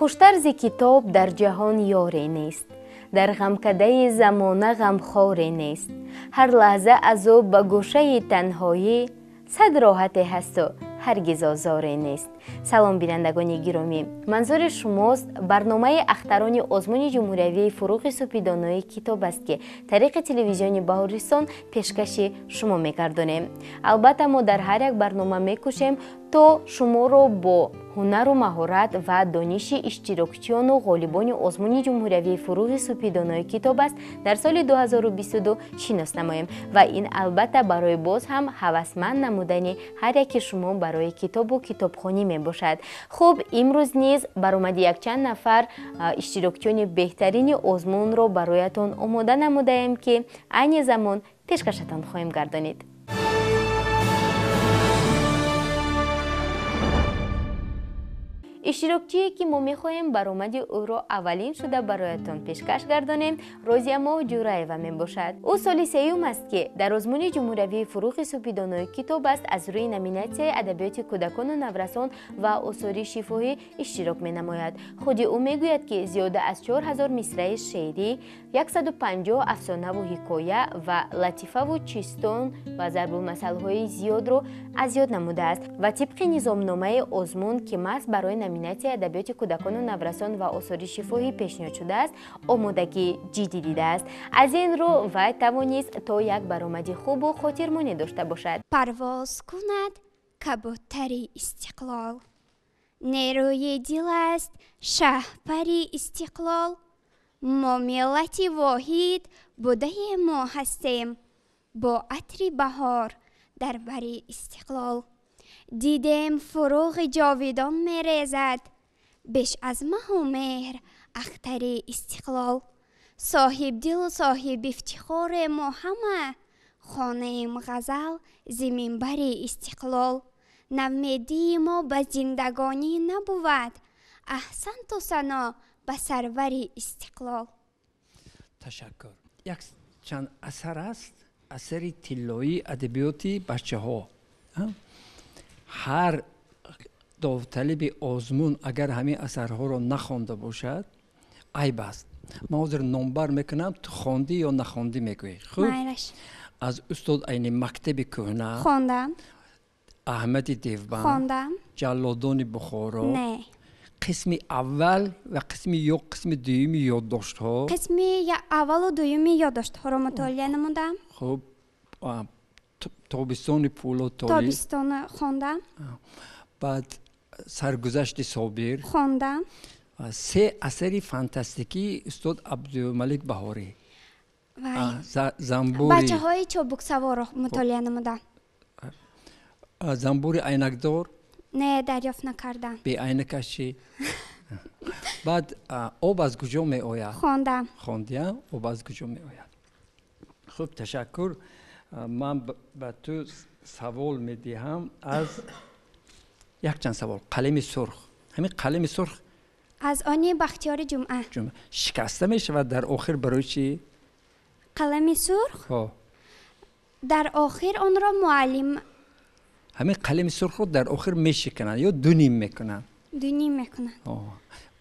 Хуштар зи китоб дар ҷаҳон ёре нест, дар ғамкадаи замона ғамхоре нест. Ҳар лаҳза аз ӯ ба гӯшаи танҳоӣ сад роҳате ҳасту ҳаргиз озоре нест. Салом, бинандагони гиромӣ, манзури шумост барномаи ахтарони озмуни ҷумҳуриявии фуруғи супидонои китоб аст, ки тариқи телевизиони Баҳористон пешкаши шумо мегардонем. Албатта, мо дар ҳар як барнома мекӯшем, то шуморо бо ҳунару маҳорат ва дониши иштирокчиёну ғолибони озмуни ҷумҳуриявии фуруғи супидонои китоб аст дар соли 2022 шинос намоем ва ин албатта барои боз ҳам ҳавасманд намудани ҳар яки шумо барои китобу китобхонӣ мебошад. Хуб, имрӯз низ баромади якчанд нафар иштирокчиёни беҳтарини озмунро бароятон омода намудаем, ки айни замон пешкашатон хоҳем гардонид. Иштирокчие, ки мо мехоҳем баромади ӯро аввалин шуда бароятон пешкаш гардонем, Розиямоҳ Ҷураева мебошад. Ӯ соли сеюм аст, ки дар озмуни ҷумҳуриявии фуруғи супидонои китоб аст аз рӯи номинатсияи адабиёти кӯдакону наврасон ва осори шифоҳӣ иштирок менамояд. Худи ӯ мегӯяд, ки зиёда аз 4000 мисраи шеърӣ, 150 афсонаву ҳикоя ва латифаву чистон ва зарбулмасалҳои зиёдро аз ёд намудааст ва тибқи низомномаи озмун, ки маҳз барои номинатсияи адабиёти кӯдакону наврасон ва осори шифоҳӣ пешниҳод шудааст, омодагии ҷиддӣ дидааст. Аз ин рӯ вай тавонист то як баромади хубу хотирмонӣ дошта бошад. Парвоз кунад кабутари истиқлол, нерӯи дил аст шаҳпари истиқлол. Мо миллати воҳид будаи мо ҳастем, бо атри баҳор дар бари истиқлол. Дидем фуруғи ҷовидон мерезад, беш аз маҳу меҳр ахтари истиқлол. Соҳибдилу соҳибифтихоре мо ҳама, хонаем ғазал зи минбари истиқлол. Навмедии мо ба зиндагонӣ набувад, аҳсанту сано ба сарвари истиқлол. Ташаккур. Як чанд асар аст, асари тиллоии адабиёти бачаҳо. Ҳар довталиби озмун агар ҳамин асарҳоро нахонда бошад, айб аст. Ман ҳозир номбар мекунам, ту хондӣ ё нахондӣ мегӯӣ. Хуб, аз устод Айни мактаби кӯҳна хондам, Аҳмади Девбанд хондам, Ҷаллодони Бухоро не, қисми аввал ва қисми ё қисми дуюми ёддоштҳо, қисми аввалу дуюми ёддоштҳоро мутолиа намудам. Хуб, тобистони пӯлод тобистона хондам, баъд саргузашти Собир хондам, се асари фантастикии устод Абдумалик Баҳорӣ, замбури бачаҳои чобуксаворро мутолиа намудам. Замбури айнакдор не, дарёфт накардам. Беайнакаш чӣ? Баъд об аз куҷо меояд хондам. Хондия, об аз куҷо меояд. Хуб, ташаккур. Ман ба ту савол медиҳам аз якчанд савол. Қалами сурх, ҳамин қалами сурх аз они Бахтиёри Ҷумъа шикаста мешавад дар охир, барои чӣ? Қалами сурх дар охир онро муаллим ҳамин қалами сурхро дар охир мешикананд ё дуним мекунанд? Дуним мекунанд.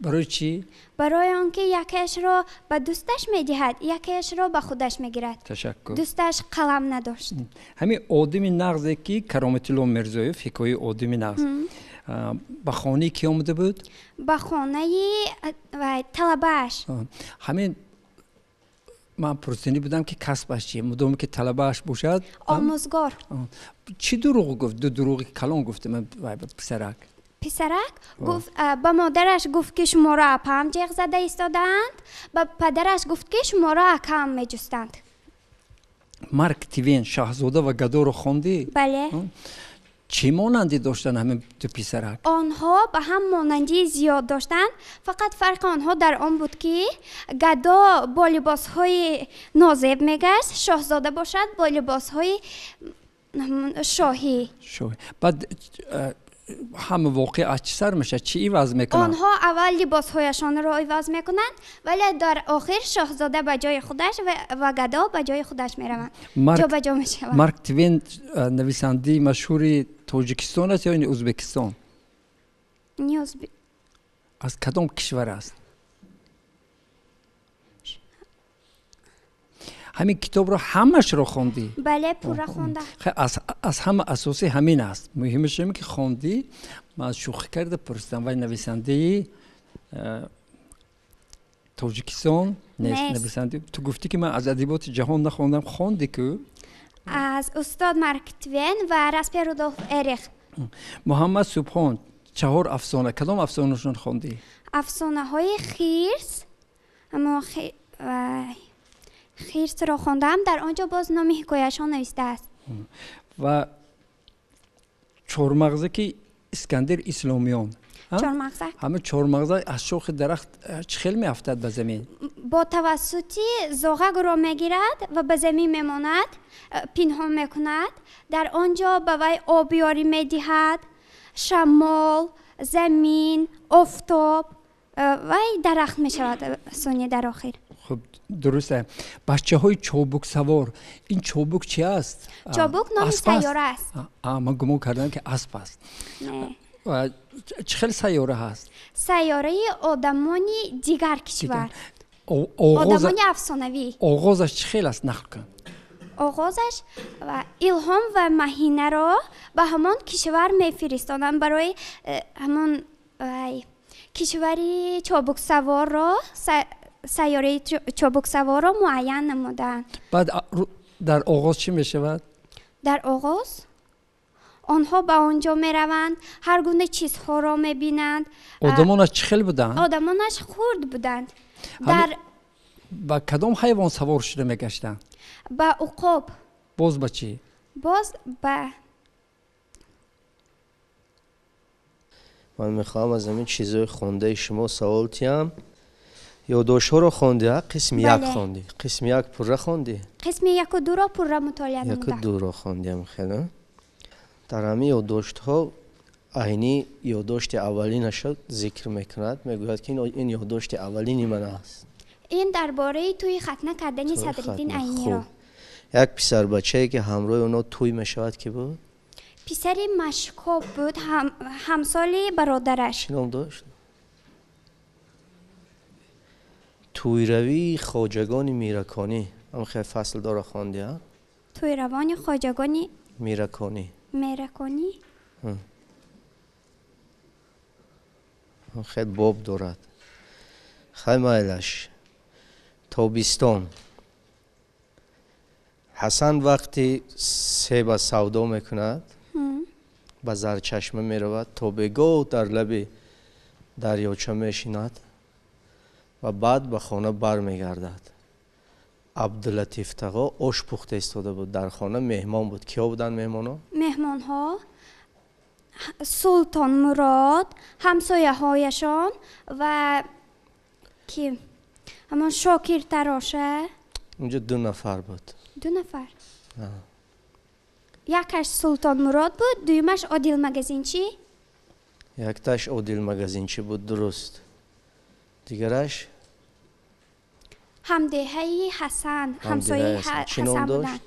Барои чӣ? Барои он ки якеашро ба дӯсташ медиҳад, якеашро ба худаш мегирад. Ташаккур. Дӯсташ қалам надошт. Ҳамин одами нағзе, ки Кароматулло Мирзоев, ҳикояи одами нағз, ба хонаи кӣ омада буд? Ба хонаи талабааш. Ҳамин ман пурсинӣ будам, ки касбаш чи, мудоме ки талабааш бошад. Омӯзгор. Чӣ дурӯғ гуфт? Ду дурӯғи калон гуфт писарак. Писарак гуфт, ба модараш гуфт, ки шуморо апаам ҷеғ зада истодаанд, ба падараш гуфт, ки шуморо акаам меҷустанд. Марк Твен шаҳзода ва гадоро хондӣ? Бале. Чӣ монандӣ доштанд ҳамин ду писарак? Онҳо ба ҳам монандии зиёд доштанд, фақат фарқи онҳо дар он буд, ки гадо бо либосҳои нозеб мегашт, шоҳзода бошад бо либосҳои шоҳӣ. Баъд ҳама воқеа аз чӣ сар мешавад? Чӣ иваз мекунанд? Онҳо аввал либосҳояшонро иваз мекунанд, вале дар охир шоҳзода ба ҷои худаш ва гадо ба ҷои худаш мераванд, ҷобаҷо мешаванд. Марк Твен нависандаи машҳури Тоҷикистон аст ё ин Ӯзбекистон? Не. Аз кадом кишвар аст? Ҳамин китобро ҳамашро хондӣ? Бале, пурра хондам. Аз ҳама асосӣ ҳамин аст. Муҳимаш ҳамин ки хондӣ. Ман шӯхӣ карда пурсидам, вай нависандаи Тоҷикистон нест. Нависандаи ту гуфтӣ ки ман аз адабиёти ҷаҳон нахондам, хондӣ ку? Аз устод Марк Твен ва Распер Рудолф Эрих. Муҳаммад Субҳон, чаҳор афсона. Кадом афсонашон хондӣ? Афсонаҳои хирс. Хирсро хондам, дар он ҷо боз номи ҳикояшон навистааст. Ва чормағзе ки Искандар Исломиён. Чормағзак. Ҳама чормағза аз шохи дарахт чӣ хел меафтад ба замин? Бо тавассути зоғагро мегирад ва ба замин мемонад, пинҳон мекунад. Дар он ҷо ба вай обёрӣ медиҳад, шамол, замин, офтоб, вай дарахт мешавад сони дар охир. Хуб, дуруст. Бачаҳои чобуксавор. Ин чобук чи аст? Чобук номи сайёра аст. Ман гумон кардам ки асп аст. Чӣ хел сайёра ҳаст? Сайёраи одамони дигар кишвар. Одамони афсонавӣ. Оғозаш чӣ хел аст? Нақл кун. Оғозаш Илҳом ва Маҳинаро ба ҳамон кишвар мефиристонанд барои ҳамон кишвари чобуксаворро, сайёраи чобуксаворро муайян намуданд. Баъд дар оғоз чӣ мешавад? Дар оғоз онҳо ба он ҷо мераванд, ҳар гуна чизҳоро мебинанд. Одамонаш чӣ хел буданд? Одамонаш хурд буданд. Ба кадом ҳайвон савор шуда мегаштанд? Ба уқоб. Боз ба чӣ? Боз ба Ман мехоҳам аз ҳамин чизҳои хондаи шумо савол тиҳам. Ёддоштҳоро хондӣ, қисми як хондӣ? Қисми як пурра хондӣ? Қисми яку дуро пурра мутолиа намудам. Яку дуро хондиам, хеле. Дар ҳамин ёддоштҳо Айнӣ ёддошти аввалинашро зикр мекунад, мегӯяд ки ин ёддошти аввалини ман аст. Ин дар бораи тӯи хатна кардани Садриддин Айниро. Як писарбачае ки ҳамроҳи онҳо тӯй мешавад ки буд? Писари Машкоб буд, ҳамсоли бародараш. Чӣ ном дошт? Тӯйравии хоҷагони Мираконӣ. Ам хеле фасл дора хонди, а? Тӯйравони хоҷагони Мираконӣ. Мираконӣ? Хеле боб дорад. Хай майлаш. Тобистон. Ҳасан вақти себа савдо мекунад, ба Зарчашма меравад, то бегоҳ дар лаби дарёча мешинад ва баъд ба хона бармегардад. Абдулатиф тағо ош пухта истода буд. Дар хона меҳмон буд. Киҳо буданд меҳмонҳо? Меҳмонҳо Султон Мурод, ҳамсояҳояшон ва ки ҳамон Шокир Тароша. Унҷо ду нафар буд. Ду нафар? Якаш Султон Мурод буд, дуюмаш Одил магазинчӣ. Якташ Одил магазинчӣ буд, дуруст. Дигараш? Ҳамдеҳаи Ҳасан, ҳамсояи Ҳасан буданд.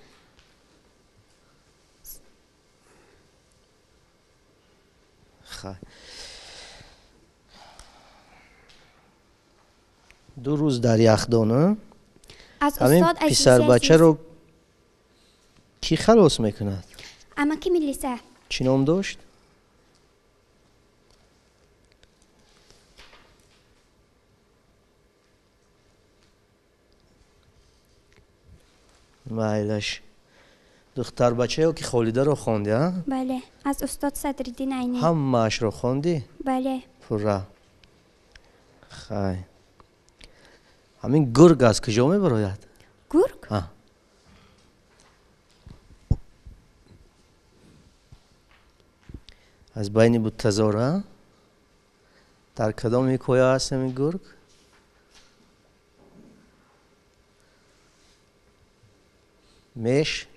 Ду рӯз дар яхдон, аз устод Азизи писарбачаро кӣ халос мекунад? Амаки милиса. Чӣ ном дошт? Майлаш. Духтарбачаё ки Холидаро хонди, а? Бале, аз устод Садриддин Айнӣ. Ҳамаашро хонди? Бале. Пурра. Хай. Ҳамин гург аз куҷо мебарояд? Гург? Аз байни буттазор, а? Дар кадом ҳикоя аст ҳамин гург? Меш?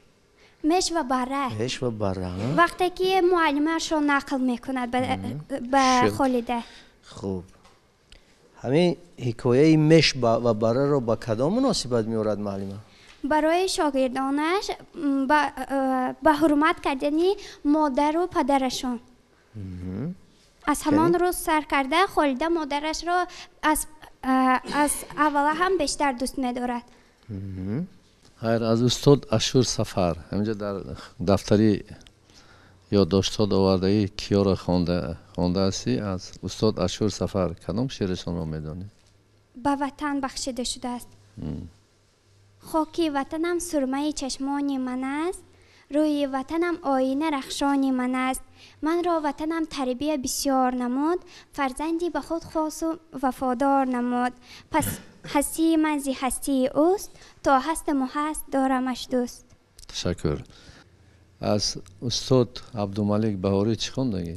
Меш ва барра. Меш ва барра. Вақте ки муаллимашро нақл мекунад ба Холида. Хуб. Ҳамин ҳикояи меш ва барраро ба кадом муносибат меорад муаллима? Барои шогирдонаш ба ҳурмат кардани модару падарашон. Аз ҳамон рӯз сар карда Холида модарашро аз аввала ҳам бештар дӯст медорад. Хайр, аз устод Ашур Сафар ҳаминҷо дар дафтари ёддоштҳо овардаи киёро хондаастӣ? Аз устод Ашур Сафар кадом шеърашонро медонӣ? Ба ватан бахшида шудааст. Хоки ватанам сурмаи чашмони ман аст, рӯи ватанам оина рахшони ман аст. Манро ватанам тарбия бисёр намуд, фарзанди ба худ хосу вафодор намуд. Пас ҳастии ман зи ҳастии ӯст, то ҳастаму ҳаст дорамаш дӯст. Ташаккур. Аз устод Абдумалик Баҳорӣ чӣ хондагӣ?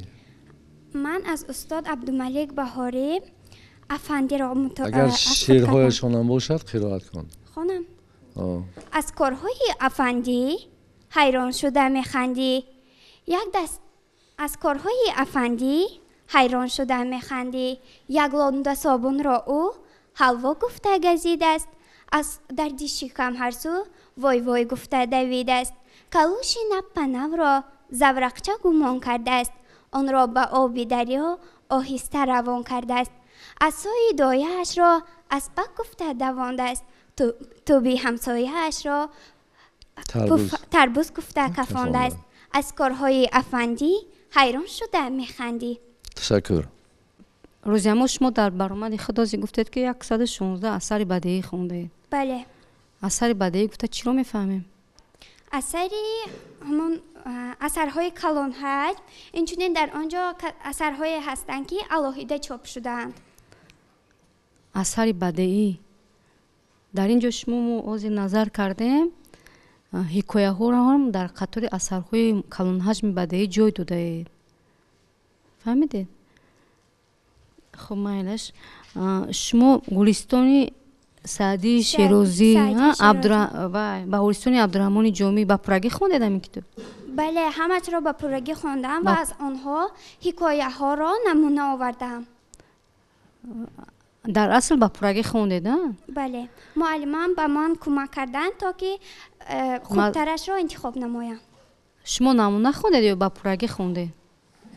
Ман аз устод Абдумалик Баҳорӣ Афандиро агар шеърҳояшонам бошад қироат кун. Хонам. Аз корҳои Афандӣ ҳайрон шуда механдӣ. Як даст аз корҳои Афандӣ ҳайрон шуда механдӣ. Як лонда собунро ӯ ҳалво гуфта газидааст, аз дарди шикам ҳарсу вой вой гуфта давидааст. Калӯши наппанавро заврақча гумон кардааст, онро ба оби дарё оҳиста равон кардааст. Асои дояашро аспак гуфта давондааст, тӯби ҳамсояашро тарбуз гуфта кафондааст. Аз корҳои Афандӣ ҳайрон шуда механдӣ. Ташаккур. Рӯзиямо, шумо дар баромади худ ҳозир гуфтед, ки 116 асари бадеӣ хондаед. Бале. Асари бадеӣ гуфта чиро мефаҳмем? Асари ҳамон асарҳои калонҳаҷм, инчунин дар он ҷо асарҳое ҳастанд, ки алоҳида чоп шудаанд. Асари бадеӣ дар ин ҷо шумо мо ҳозир назар кардем, ҳикояҳоро ҳам дар қатори асарҳои калонҳаҷми бадеӣ ҷой додаед. Фаҳмидед? Хуб, майлаш. Шумо Гулистони Саъдии Шерозӣ, Баҳористони Абдураҳмони Ҷомӣ ба пуррагӣ хондед ҳамин китоб? Бале, ҳамаашро ба пуррагӣ хондам ва аз онҳо ҳикояҳоро намуна овардам. Дар асл ба пуррагӣ хондед, а? Бале, муаллимам ба ман кӯмак карданд, то ки хубтарашро интихоб намоям. Шумо намуна хондед ё ба пуррагӣ хондед?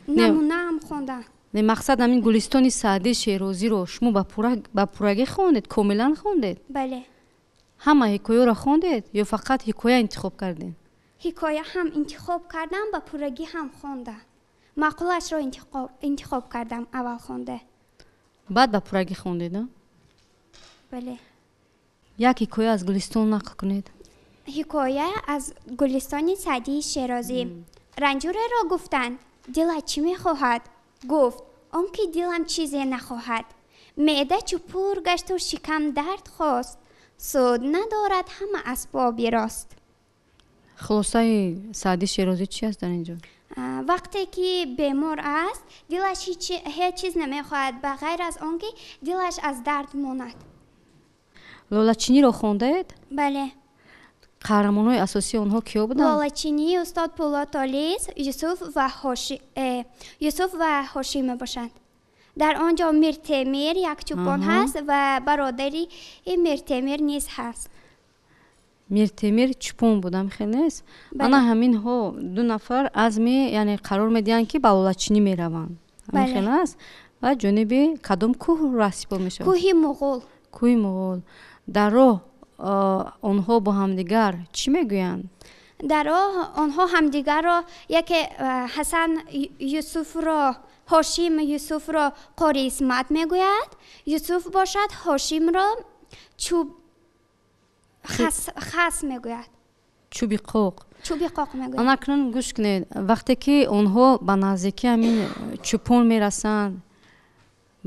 Намунаам хондам. Не, мақсад ҳамин Гулистони Саъдии Шерозиро шумо ба пуррагӣ хондед, комилан хондед? Бале. Ҳама ҳикояро хондед ё фақат ҳикоя интихоб кардед? Ҳикоя ҳам интихоб кардам, ба пуррагӣ ҳам хондам. Маъқулашро интихоб кардам, аввал хонда. Баъд ба пуррагӣ хондед, а? Бале. Як ҳикоя аз Гулистон нақл кунед. Ҳикоя аз Гулистони Саъдии Шерозӣ. Ранҷуреро гуфтанд, дилат чӣ мехоҳад? Гуфт, он ки дилам чизе нахоҳад. Меъда чу пур гашту шикам дард хост, суд надорад ҳама асбоби рост. Хулосаи Саъдии Шерозӣ чи аст дар ин ҷо? Вақте ки бемор аст, дилаш ҳеҷ чиз намехоҳад, ба ғайр аз он ки дилаш аз дард монад. Лолачиниро хондаед? Бале. Қаҳрамонҳои асосии онҳо киё буданд? Лолачинӣ, устод Пулод Толис, Юсуф ва Ҳошим мебошанд. Дар он ҷо Миртемир як чӯпон ҳаст ва бародари Миртемир низ ҳаст. Миртемир чӯпон будам, хел нест? Ана ҳаминҳо ду нафар азми, яъне қарор медиҳанд, ки ба Лолачинӣ мераванд. Ҳамин хел аст? Ва ҷониби кадом кӯҳ раҳсипор мешаванд? Кӯҳи Муғул. Кӯҳи Муғул. Дар роҳ онҳо бо ҳамдигар чӣ мегӯянд? Дар роҳ онҳо ҳамдигарро яке Ҳасан Юсуфро, Ҳошим Юсуфро Қори Исмат мегӯяд, Юсуф бошад Ҳошимро чӯб хас мегӯяд. Чӯби қоқ. Чӯби қоқ мегӯяд. Ана акнун гӯш кунед, вақте ки онҳо ба наздикии ҳамин чӯпон мерасанд,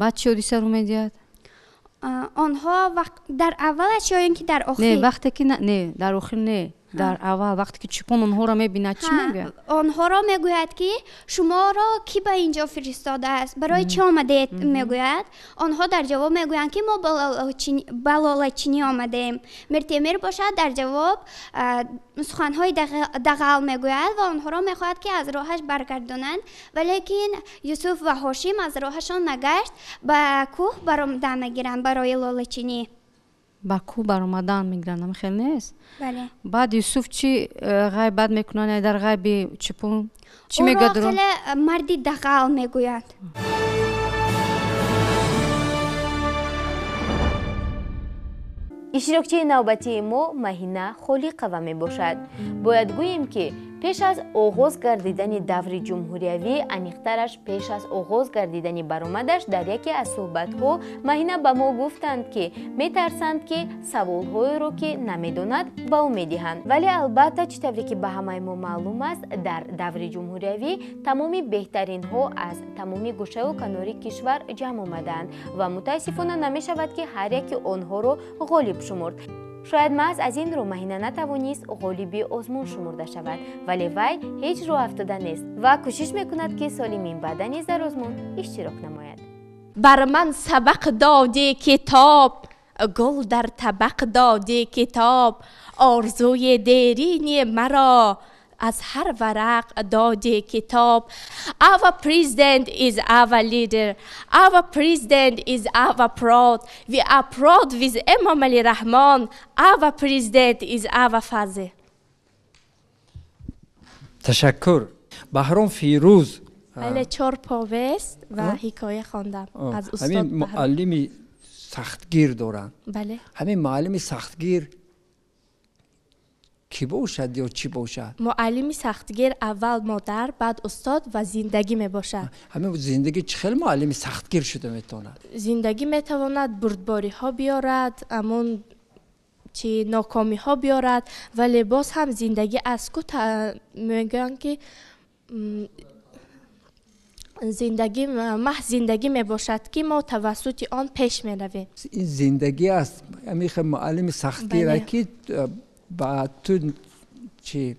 баъд чӣ ҳодиса рӯ медиҳад? Онҳо дар аввалаш ё ин ки дар охир? Не, вақте ки не, дар охир не, дар аввал вақте ки чӯпон онҳоро мебинад чӣ мегӯяд? Онҳоро мегӯяд, ки шуморо кӣ ба ин ҷо фиристодааст, барои чӣ омадед, мегӯяд. Онҳо дар ҷавоб мегӯянд, ки мо ба Лолачинӣ омадем. Миртемир бошад дар ҷавоб суханҳои дағал мегӯяд ва онҳоро мехоҳад, ки аз роҳаш баргардонанд, валекин Юсуф ва Ҳошим аз роҳашон нагашт, ба кӯҳ баромада мегиранд барои Лолачинӣ. Ба кӯҳ баромадан мегиранд, ҳамин хел нест? Баъд Юсуф чӣ ғайбат мекунанд, дар ғайби чӯпон чӣ мегӯяд? Ӯро хеле марди дағал мегӯяд. Иштирокчии навбатии мо Маҳина Холиқова мебошад. Бояд гӯем, ки пеш аз оғоз гардидани даври ҷумҳуриявӣ, аниқтараш пеш аз оғоз гардидани баромадаш, дар яке аз суҳбатҳо Маҳина ба мо гуфтанд, ки метарсанд, ки саволҳоеро, ки намедонад, ба ӯ медиҳанд. Вале албатта, чӣ тавре ки ба ҳамаи мо маълум аст, дар даври ҷумҳуриявӣ тамоми беҳтаринҳо аз тамоми гӯшаву канори кишвар ҷамъ омадаанд ва мутаассифона намешавад, ки ҳар яки онҳоро ғолиб шумурд. Шояд маҳз аз ин рӯ Маҳина натавонист ғолиби озмун шумурда шавад, вале вай ҳеҷ роҳ афтода нест ва кӯшиш мекунад, ки соли минбаъда низ дар озмун иштирок намояд. Бар ман сабақ доди китоб, гул дар табақ доди китоб, орзуи дерини маро аз ҳар варақ доди китоб. Our president is our leader. Our president is our proud. We are proud with Emomali Rahmon. Our president is our father. Ташаккур. Баҳром Фирӯз. Бале, 4 повест ва ҳикоя хондам аз устод. Ҳамин муаллими сахтгир доранд. Бале. Ҳамин муаллими сахтгир кӣ бошад ё чӣ бошад? Муаллими сахтгир аввал модар, баъд устод ва зиндагӣ мебошад. Ҳамин зиндагӣ чӣ хел муаллими сахтгир шуда метавонад? Зиндагӣ метавонад бурдбориҳо биёрад, амон чи нокомиҳо биёрад, вале боз ҳам зиндагӣ аз ку мегӯянд, ки зиндагӣ маҳз зиндагӣ мебошад, ки мо тавассути он пеш меравем. Ин зиндагӣ аст. Ҳамин хел муаллими сахтгир ки ба ту чӣ,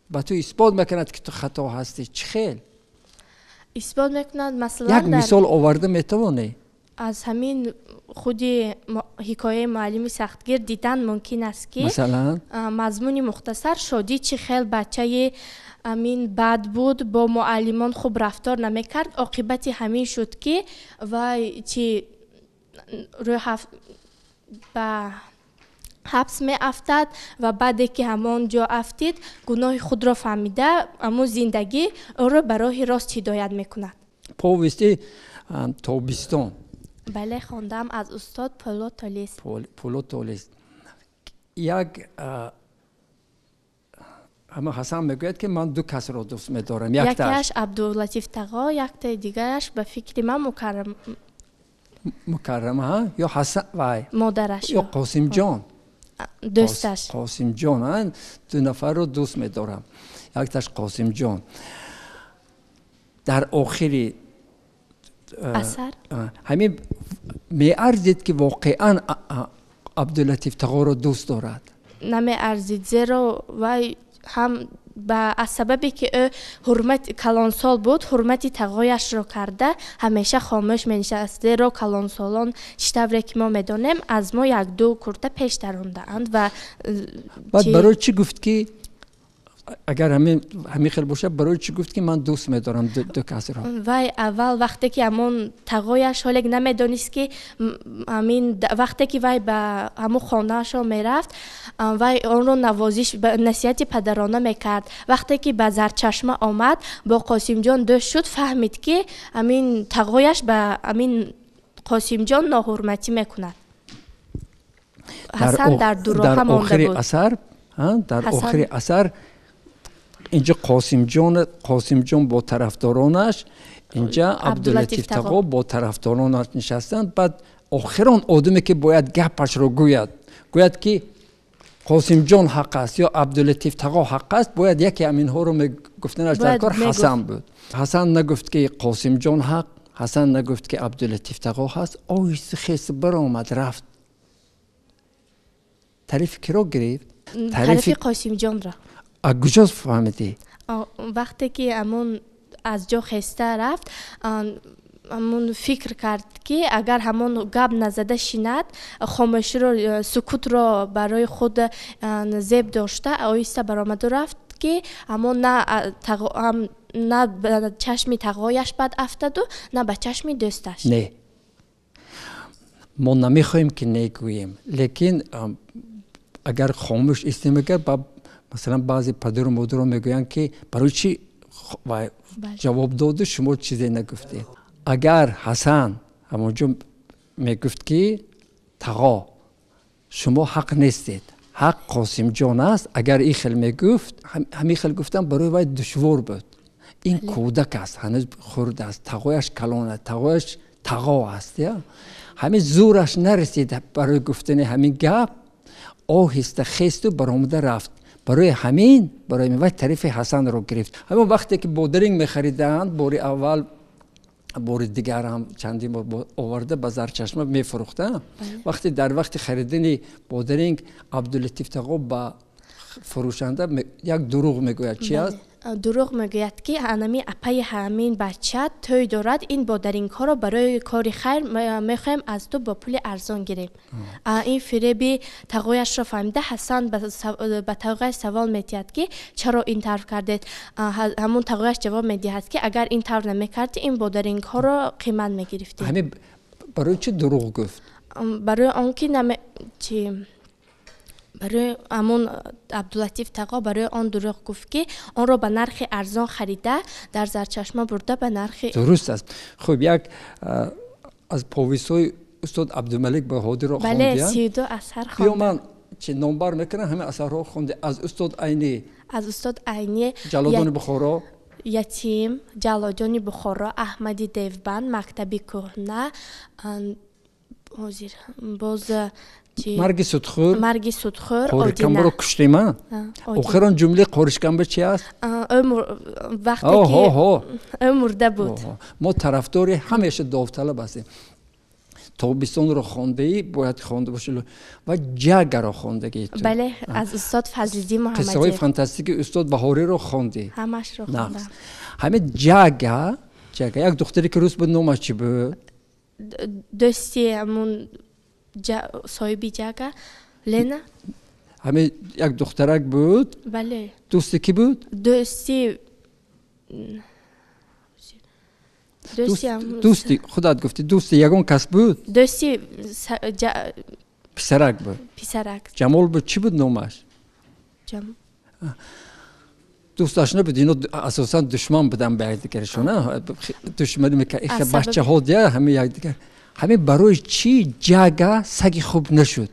ба ту исбот мекунад, ки ту хато ҳастӣ. Чӣ хел исбот мекунад? Масалан, як мисол оварда метавонӣ? Аз ҳамин худи ҳикояи муаллими сахтгир дидан мумкин аст, ки масалан мазмуни мухтасар шодӣ чӣ хел бачаи амин бад буд, бо муаллимон хуб рафтор намекард. Оқибати ҳамин шуд, ки вай чи ба ҳабс меафтад ва баъде ки ҳамон ҷо афтид, гуноҳи худро фаҳмида, ҳамон зиндагӣ ӯро ба роҳи рост ҳидоят мекунад. Повести Тобистон. Бале, хондам аз устод Пулод Толис. Пулод Толис. Як ҳама Ҳасан мегӯяд, ки ман ду касро дӯст медорам. Якеаш Абдуллатиф Тағо, яктаи дигараш ба фикри ман Мукаррам. Мукаррама, ҳа? Ё Ҳасан вай. Модараш. Ё Қосимҷон. Дӯсташ. Қосимҷон, ҳа? Ду нафарро дӯст медорам. Якташ Қосимҷон. Дар охири асар ҳамин меарзид, ки воқеан Абдуллатиф Тағоро дӯст дорад? Намеарзид, зеро вай ҳам аз сабабе ки ӯ ҳурмат калонсол буд, ҳурмати тағояшро карда ҳамеша хомӯш менишаст, зеро калонсолон чӣ тавре ки мо медонем аз мо як-ду курта пеш дарондаанд ва баъд барои чӣ гуфт, ки агар ҳамин хел бошад, барои чӣ гуфт, ки ман дӯст медорам ду касро? Вай аввал вақте ки ҳамон тағояш ҳолек намедонист, ки ҳамин вақте ки вай ба ҳамон хонаашо мерафт, вай онро навозиш, насиҳати падарона мекард. Вақте ки ба Зарчашма омад, бо Қосимҷон дӯст шуд, фаҳмид, ки ҳамин тағояш ба ҳамин Қосимҷон ноҳурматӣ мекунад. Ҳасан дар дуроҳа монда буд. Дар охири асар инҷа Қосимҷон бо тарафдоронаш, инҷа Абдуллатиф Тағо бо тарафдоронаш нишастанд. Баъд охирон одаме, ки бояд гапашро гӯяд, гӯяд, ки Қосимҷон ҳақ аст ё Абдуллатиф Тағо ҳақ аст, бояд яке ҳаминҳоро гуфтанаш дар кор Ҳасан буд. Ҳасан нагуфт, ки Қосимҷон ҳақ, Ҳасан нагуфт, ки Абдуллатиф Тағо ҳаст. Оҳиста хест баромад, рафт. Тарифи киро гирифт? Тарифи Қосимҷонро. А куҷо фаҳмидӣ? Вақте ки ҳамон аз ҷо хеста рафт, ҳамон фикр кард, ки агар ҳамон гап назада шинад, хомӯширо, сукутро барои худ зеб дошта, оҳиста баромаду рафт, ки ҳамон на ба чашми тағояш бад афтаду, на ба чашми дӯсташ. Не, Мо намехоҳем ки негӯем, лекин агар хомӯш истем, агар масалан баъзе падару модаро мегӯянд ки барои чӣ ҷавоб доду шумо чизе нагуфтед. Агар Ҳасан ҳамонҷо мегуфт ки тағо шумо ҳақ нестед, ҳақ Қосимҷон аст, агар ин хел мегуфт, ҳамин хел гуфтан барои вай душвор буд. Ин кӯдак аст, ҳанӯз хурд аст, тағояш калон аст, тағояш тағо аст. Ҳамин зӯраш нарасид барои гуфтани ҳамин гап, оҳиста хесту баромада рафт. Барои ҳамин, барои вай тарафи Ҳасанро гирифт. Ҳамон вақте ки бодаринг мехариданд, бори аввал, бори дигар ҳам чандин бор оварда ба Зарчашма мефурӯхтанд. Вақте дар вақти харидани бодаринг Абдулатиф тағо ба фурӯшанда як дурӯғ мегӯяд. Чи аст? Дурӯғ мегӯяд ки анами апаи ҳамин бача тӯй дорад, ин бодарингҳоро барои кори хайр мехоҳем аз ту бо пули арзон гирем. Ин фиреби тағояшро фаҳмида Ҳасан ба тағояш савол медиҳад ки чаро ин тавр кардед. Ҳамун тағояш ҷавоб медиҳад ки агар ин тавр намекардӣ ин бодарингҳоро қимат мегирифтӣ. Ҳамин барои чӣ дурӯғ гуфт? Барои он ки барои ҳамон Абдулатиф тағо барои он дурӯғ гуфт ки онро ба нархи арзон харида дар Зарчашма бурда ба нархи. Дуруст аст. Хуб, як аз повестҳои устод Абдумалик Баҳодирро хондия? Бале, 32 асар хондам. Биё ман чи номбар мекунам, ҳамин асарҳо хонди. Аз устод Айнӣ. Аз устод Айнӣ. Ҷаллодони Бухоро. Ятим, Ҷаллодони Бухоро, Аҳмади Девбанд, Мактаби кӯҳна, ҳозир боз марги судхӯр, марги судхӯр, Қоришкамбаро куштем. Охирон ҷумлаи Қоришкамба чи аст? Вақте ки ӯ мурда буд. Мо тарафдори ҳамеша довталаб ҳастем. Тобистонро хондаӣ, бояд хонда бошӣ ва ҷагаро хондагӣ ту. Бале, аз устод Фазлиддин Муҳаммадиев. Қиссаҳои фантастикии устод Баҳориро хондӣ. Ҳамашро хондам. Ҳамин ҷага, ҷага як духтаре ки рус буд, номаш чӣ буд? Дӯсти ҳамун соҳиби ҷага Лена. Ҳамин як духтарак буд. Бале. Дӯсти кӣ буд? Дӯсти худат гуфтӣ, дӯсти ягон кас буд? Дӯсти писарак буд. Писарак. Ҷамол буд, чӣ буд номаш? Дӯсташ набуд, ино асосан душман буданд ба якдигаршон, душманӣ мекард. Бачаҳо дия ҳамин якдигар. Ҳамин барои чӣ ҷага саги хуб нашуд?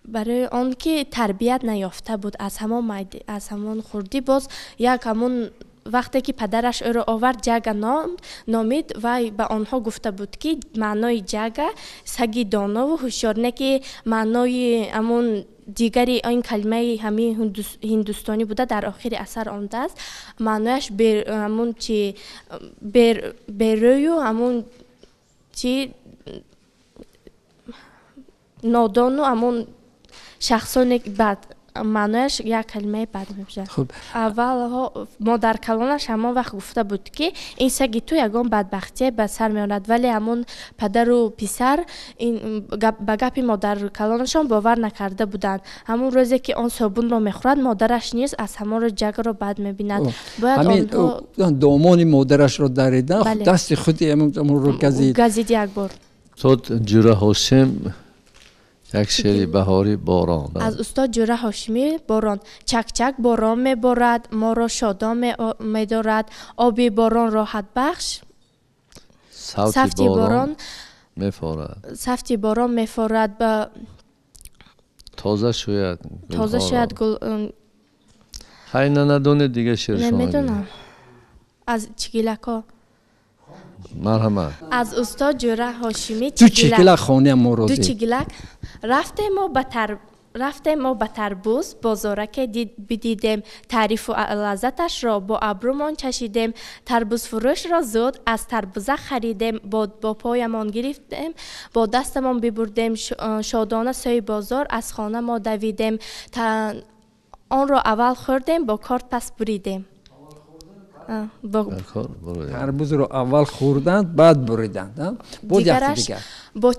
Барои он ки тарбият наёфта буд аз ҳамон хурдӣ. Боз як ҳамон вақте ки падараш ӯро овард, ҷага номид ва ба онҳо гуфта буд ки маънои ҷага саги донову ҳушёр, не ки маънои ҳамон дигари ин калимаи ҳамин ҳиндустонӣ буда дар охири асар омадааст. Маънояш ҳамон чи берӯю ҳамон чи нодону ҳамон шахсоне бад, маънояш як калимаи бад мебошад. Аввалҳо модаркалонаш ҳамон вақт гуфта буд ки ин саги ту ягон бадбахтие ба сар меорад, вале ҳамон падару писар ба гапи модаркалонашон бовар накарда буданд. Ҳамон рӯзе ки он собунро мехӯрад, модараш низ аз ҳамон рӯз ҷагаро бад мебинад. Бояд онҳо домони модарашро даридан, дасти худи ҳамонро газид. Газид як бор. Устод Ҷура Ҳошим як шеъри баҳори борон. Аз устод Ҷура Ҳошимӣ борон. Чак-чак борон меборад, моро шодон медорад, оби борон роҳатбахш, сафти борон мефорад, сафти борон мефорад, тоза шояд, тоза шояд гул. Хай надонед дига шеър шумо. Намедонам. Аз чигилако. Марҳамат. Аз устод Ҷура Ҳошимӣ ду чигилак хонаам моро ду чигилак. Рафтем мо ба тарбуз, бозораке бидидем, таърифу лаззаташро бо абрӯмон чашидем, тарбузфурӯшро зуд аз тарбуза харидем, бо поямон гирифтем, бо дастамон бибурдем, шодона сӯи бозор аз хона мо давидем, онро аввал хӯрдем, бо корд пас буридем. Тарбузро аввал хӯрданд, баъд буриданд. Боз якти дигар. Бо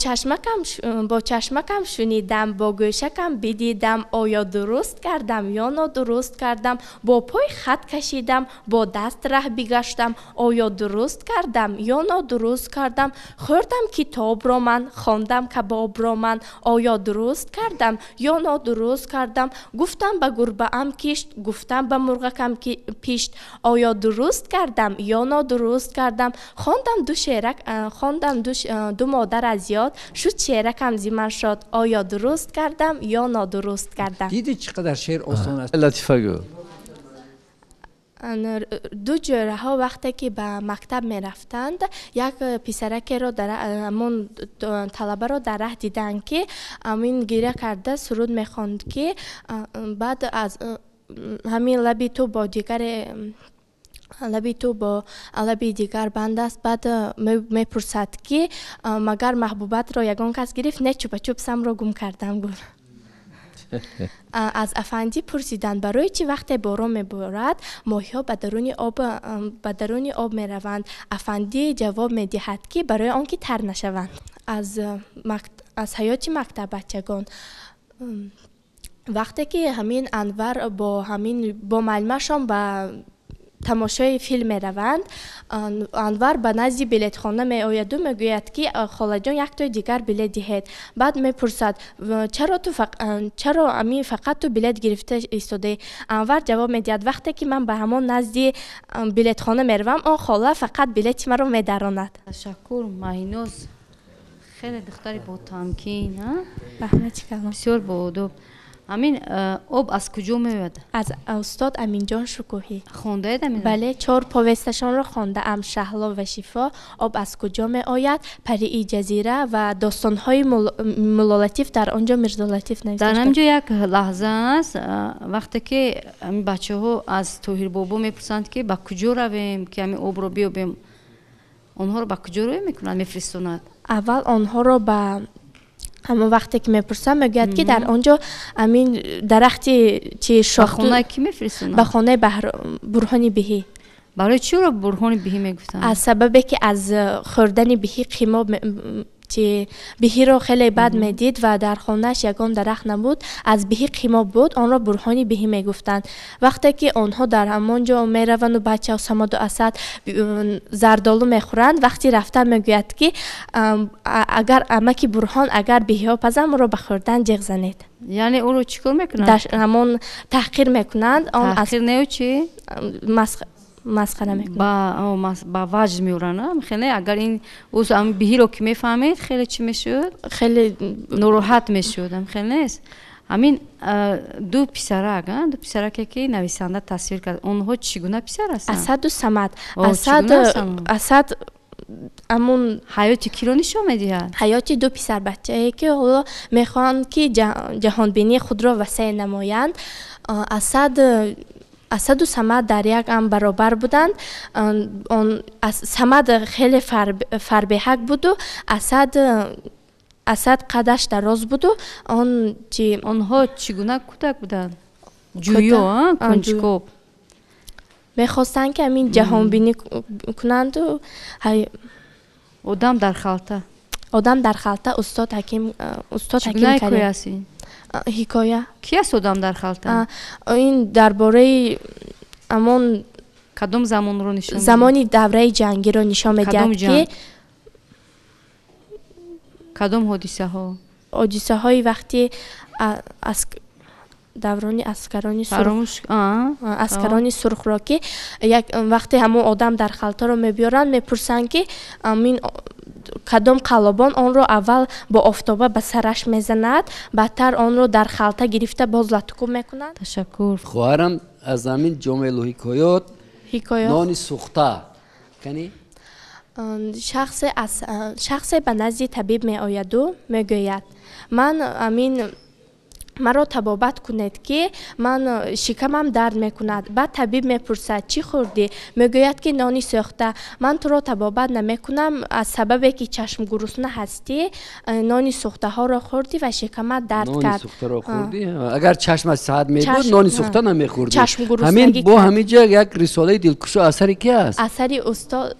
чашмакам шунидам, бо гӯшакам бидидам, оё дуруст кардам ё нодуруст кардам, бо пой хат кашидам, бо даст раҳ бигаштам, оё дуруст кардам ё нодуруст кардам, хӯрдам китобро ман, хондам кабобро ман, оё дуруст кардам ё нодуруст кардам, гуфтам ба гурбаам кишт, гуфтам ба мурғакам пишт, оё дуруст кардам ё нодуруст кардам, хондам ду шерак, хондам ду модар аз ёд, шуд шеракам зи ман шод, оё дуруст кардам ё нодуруст кардам. Дидӣ чӣ қадар шеър осон аст? Латифа гӯ. Ду ҷӯраҳо вақте ки ба мактаб мерафтанд, як писаракеро ҳамон талабаро дар раҳ диданд, ки ҳамин гиря карда суруд мехонд, ки баъд аз ҳамин лаби ту бо дигаре, лаби ту бо лаби дигар банд аст. Баъд мепурсад, ки магар маҳбубатро ягон кас гирифт? Не, чупачуп самро гум кардам, гуфт. Аз афандӣ пурсиданд, барои чӣ вақте борон меборад, моҳиҳо ба даруни об мераванд? Афандӣ ҷавоб медиҳад, ки барои он ки тар нашаванд. Аз ҳаёти мактаббачагон. Вақте ки ҳамин Анвар бо муаллимашон ба тамошои филм мераванд, Анвар ба назди билетхона меояду мегӯяд, ки холаҷон, яктои дигар билет диҳед. Баъд мепурсад, чаро ҳамин фақат ту билет гирифта истодаӣ? Анвар ҷавоб медиҳад, вақте ки ман ба ҳамон назди билетхона меравам, он хола фақат билети маро медаронад. Ташаккур, Маҳиноз, хеле духтари ботамкин, раҳмати калон, бисёр боодоб. Амин, об аз куҷо меояд? Аз устод Аминҷон Шукӯҳӣ. Хондаед амин? Бале, 4 повесташонро хондаам: Шаҳло ва Шифо, Об аз куҷо меояд, Парии ҷазира ва достонҳои Муллолатиф. Дар он ҷо Мирзолатиф навишта. Дар ҳамин ҷо як лаҳза аст, вақте ки ҳамин бачаҳо аз Тоҳирбобо мепурсанд, ки ба куҷо равем, ки ҳамин обро биёбем, онҳоро ба куҷо равем мекунанд, мефиристонад? Аввал онҳоро ба ҳамон вақте ки мепурсам, мегӯяд, ки дар он ҷо ҳамин дарахти чи шох. Ба хонаи кӣ мефиристонад? Ба хонаи Бурҳони Биҳӣ. Барои чӣ ӯро Бурҳони Биҳӣ мегуфтанд? Аз сабабе ки аз хӯрдани биҳӣ қимо чи биҳиро хеле бад медид ва дар хонааш ягон дарахт набуд, аз биҳӣ қимо буд, онро Бурҳони Биҳӣ мегуфтанд. Вақте ки онҳо дар ҳамон ҷо мераванду бачаҳо Самаду Асад зардолу мехӯранд, вақти рафтан мегӯяд, ки агар амаки Бурҳон агар биҳиҳо пазам, ӯро ба хӯрдан ҷиғ занед. Яъне ӯро чӣ кор мекунанд? Ҳамон таҳқир мекунанд. Таҳқир не, чӣ? Масхара мекунанд. Ба ваҷд меоранд. Хеле агар ин биҳиро ки мефаҳмед, хеле чӣ мешуд? Хеле нороҳат мешуд. Хеле нест. Ҳамин ду писарак, ду писараке ки нависанда тасвир кард, онҳо чӣ гуна писар ҳастанд? Асаду Самад. Асад ҳамон ҳаёти киро нишон медиҳад? Ҳаёти ду писарбачае, ки ҳоло мехоҳанд, ки ҷаҳонбинии худро васеъ намоянд. Асаду Самад дар як ам баробар буданд. Самад хеле фарбеҳак буду Асад қадаш дароз буду. Онҳо чӣ гуна кӯдак буданд? Ҷӯё, кунҷкоб. Мехостанд, ки ҳамин ҷаҳонбинӣ кунанду. Одам дар халта. Одам дар халта, устод Ҳаким, устод Чӣ гуна Ҳаким ҳикоя Карим. аст ин? Ҳикоя. Ки аст одам дар халта? Ин дар бораи ҳамон кадом замонро нишон медиҳад? Замони давраи ҷангиро нишон медиҳад, Кадом ки ҷанг? Кадом ҳодисаҳо? Ҳодисаҳои вақти даврони аскарони сурх. Фаромӯш, Аскарони сурхро, ки як вақте ҳамон одам дар халтаро мебиёранд, мепурсанд, ки амин кадом қаллобон онро аввал бо офтоба ба сараш мезанад, баъдтар онро дар халта гирифта боз латукӯб мекунанд. Ташаккур. Хоҳарам аз ҳамин ҷомелу ҳикоёт Ҳикоёт. нони сӯхта. Кани? Шахсе ба назди табиб меояду мегӯяд, ман амин Маро табобат кунед, ки ман шикамам дард мекунад. Баъд табиб мепурсад, чӣ хӯрдӣ? Мегӯяд, ки нони сӯхта. Ман туро табобат намекунам, аз сабабе ки чашмгурусна ҳастӣ, нони сӯхтаҳоро хӯрдӣ ва шикамат дард кард. Нони сӯхтаро хӯрдӣ? Агар чашмат саҳат мебуд, нони сӯхта намехӯрдӣ. Ҳамин бо ҳамин ҷо як рисолаи дилкушо асари ки аст? Асари устод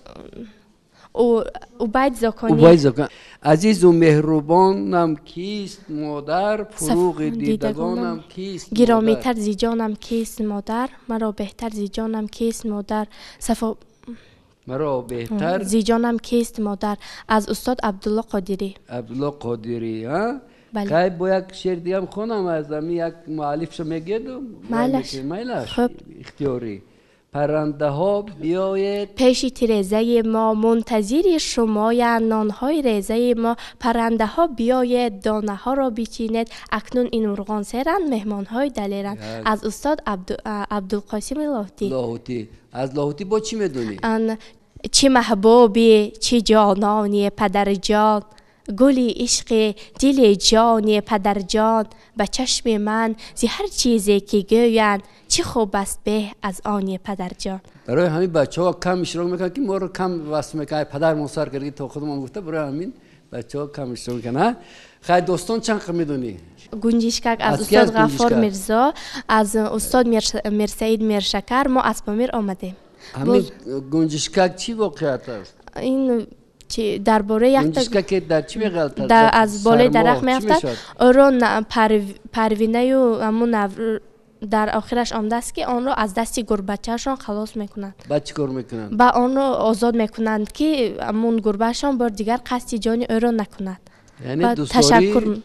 Убайд Зоконӣ. Убайд Зоконӣ. Азизу меҳрубонам кист модар, фуруғи дидагонам кист модар. Гиромитар зи ҷонам кист модар, маро беҳтар зи ҷонам кист модар. Сафо маро беҳтар зи ҷонам кист модар, аз устод Абдулло Қодирӣ. Абдулло Қодирӣ, ҳа? Кай бо як шеър дигам хонам, аз ҳамин як муаллифшо мегӯяду? Майлаш. Майлаш. Хуб. Ихтиёрӣ. Паррандаҳо биёед пеши тирезаи мо, мунтазири шумоянд нонҳои резаи мо. Паррандаҳо биёед, донаҳоро бичинед, акнун ин мурғон серанд, меҳмонҳои далеранд. Аз устод Абдулқосими Лоҳутӣ. Лоҳутӣ. Аз Лоҳутӣ бо чӣ медонӣ? Чӣ маҳбубӣ, чӣ ҷонони падарҷон, гули ишқи дили ҷони падарҷон, ба чашми ман зи ҳар чизе ки гӯянд, чӣ хуб аст беҳ аз они падарҷон. Барои ҳамин бачаҳо кам иштирок мекунанд, ки моро кам васф мекунанд. Падармон сар кард, то худамон гуфта, барои ҳамин бачаҳо кам иштирок мекунанд. Хай, достон чанд қисм медонӣ? Гунҷишкак аз устод Ғаффор Мирзо, аз устод Мирсаид Миршакар. Мо аз Помир омадем. Ҳамин гунҷишкак чӣ воқеият аст? Ин дар бораи як гунҷишкак дар чӣ меғалтад? Аз болои дарахт меафтад. Ӯро парвинаю ҳамун дар охираш омадааст, ки онро аз дасти гурбачаашон халос мекунанд. Баъд чӣ кор мекунанд? Ба онро озод мекунанд, ки ҳамун гурбаашон бор дигар қасди ҷони ӯро накунад. Яъне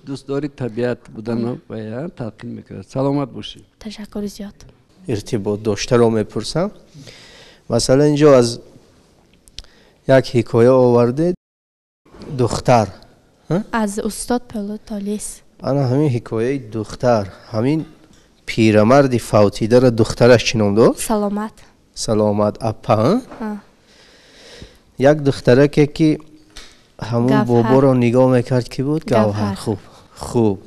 дӯстдори табиат буданро баян талқин мекунад. Саломат бошед. Ташаккури зиёд. Иртибот доштаро мепурсам. Масалан, инҷо аз як ҳикоя оварде, духтар. Аз устод Пӯлод Толис. Ана ҳамин ҳикояи духтар, ҳамин пирамарди фавтидаро духтараш чӣ ном дошт? Саломат. Саломат апа. Як духтараке ки ҳамун боборо нигоҳ мекард, ки буд? Гавҳар. Хуб, хуб.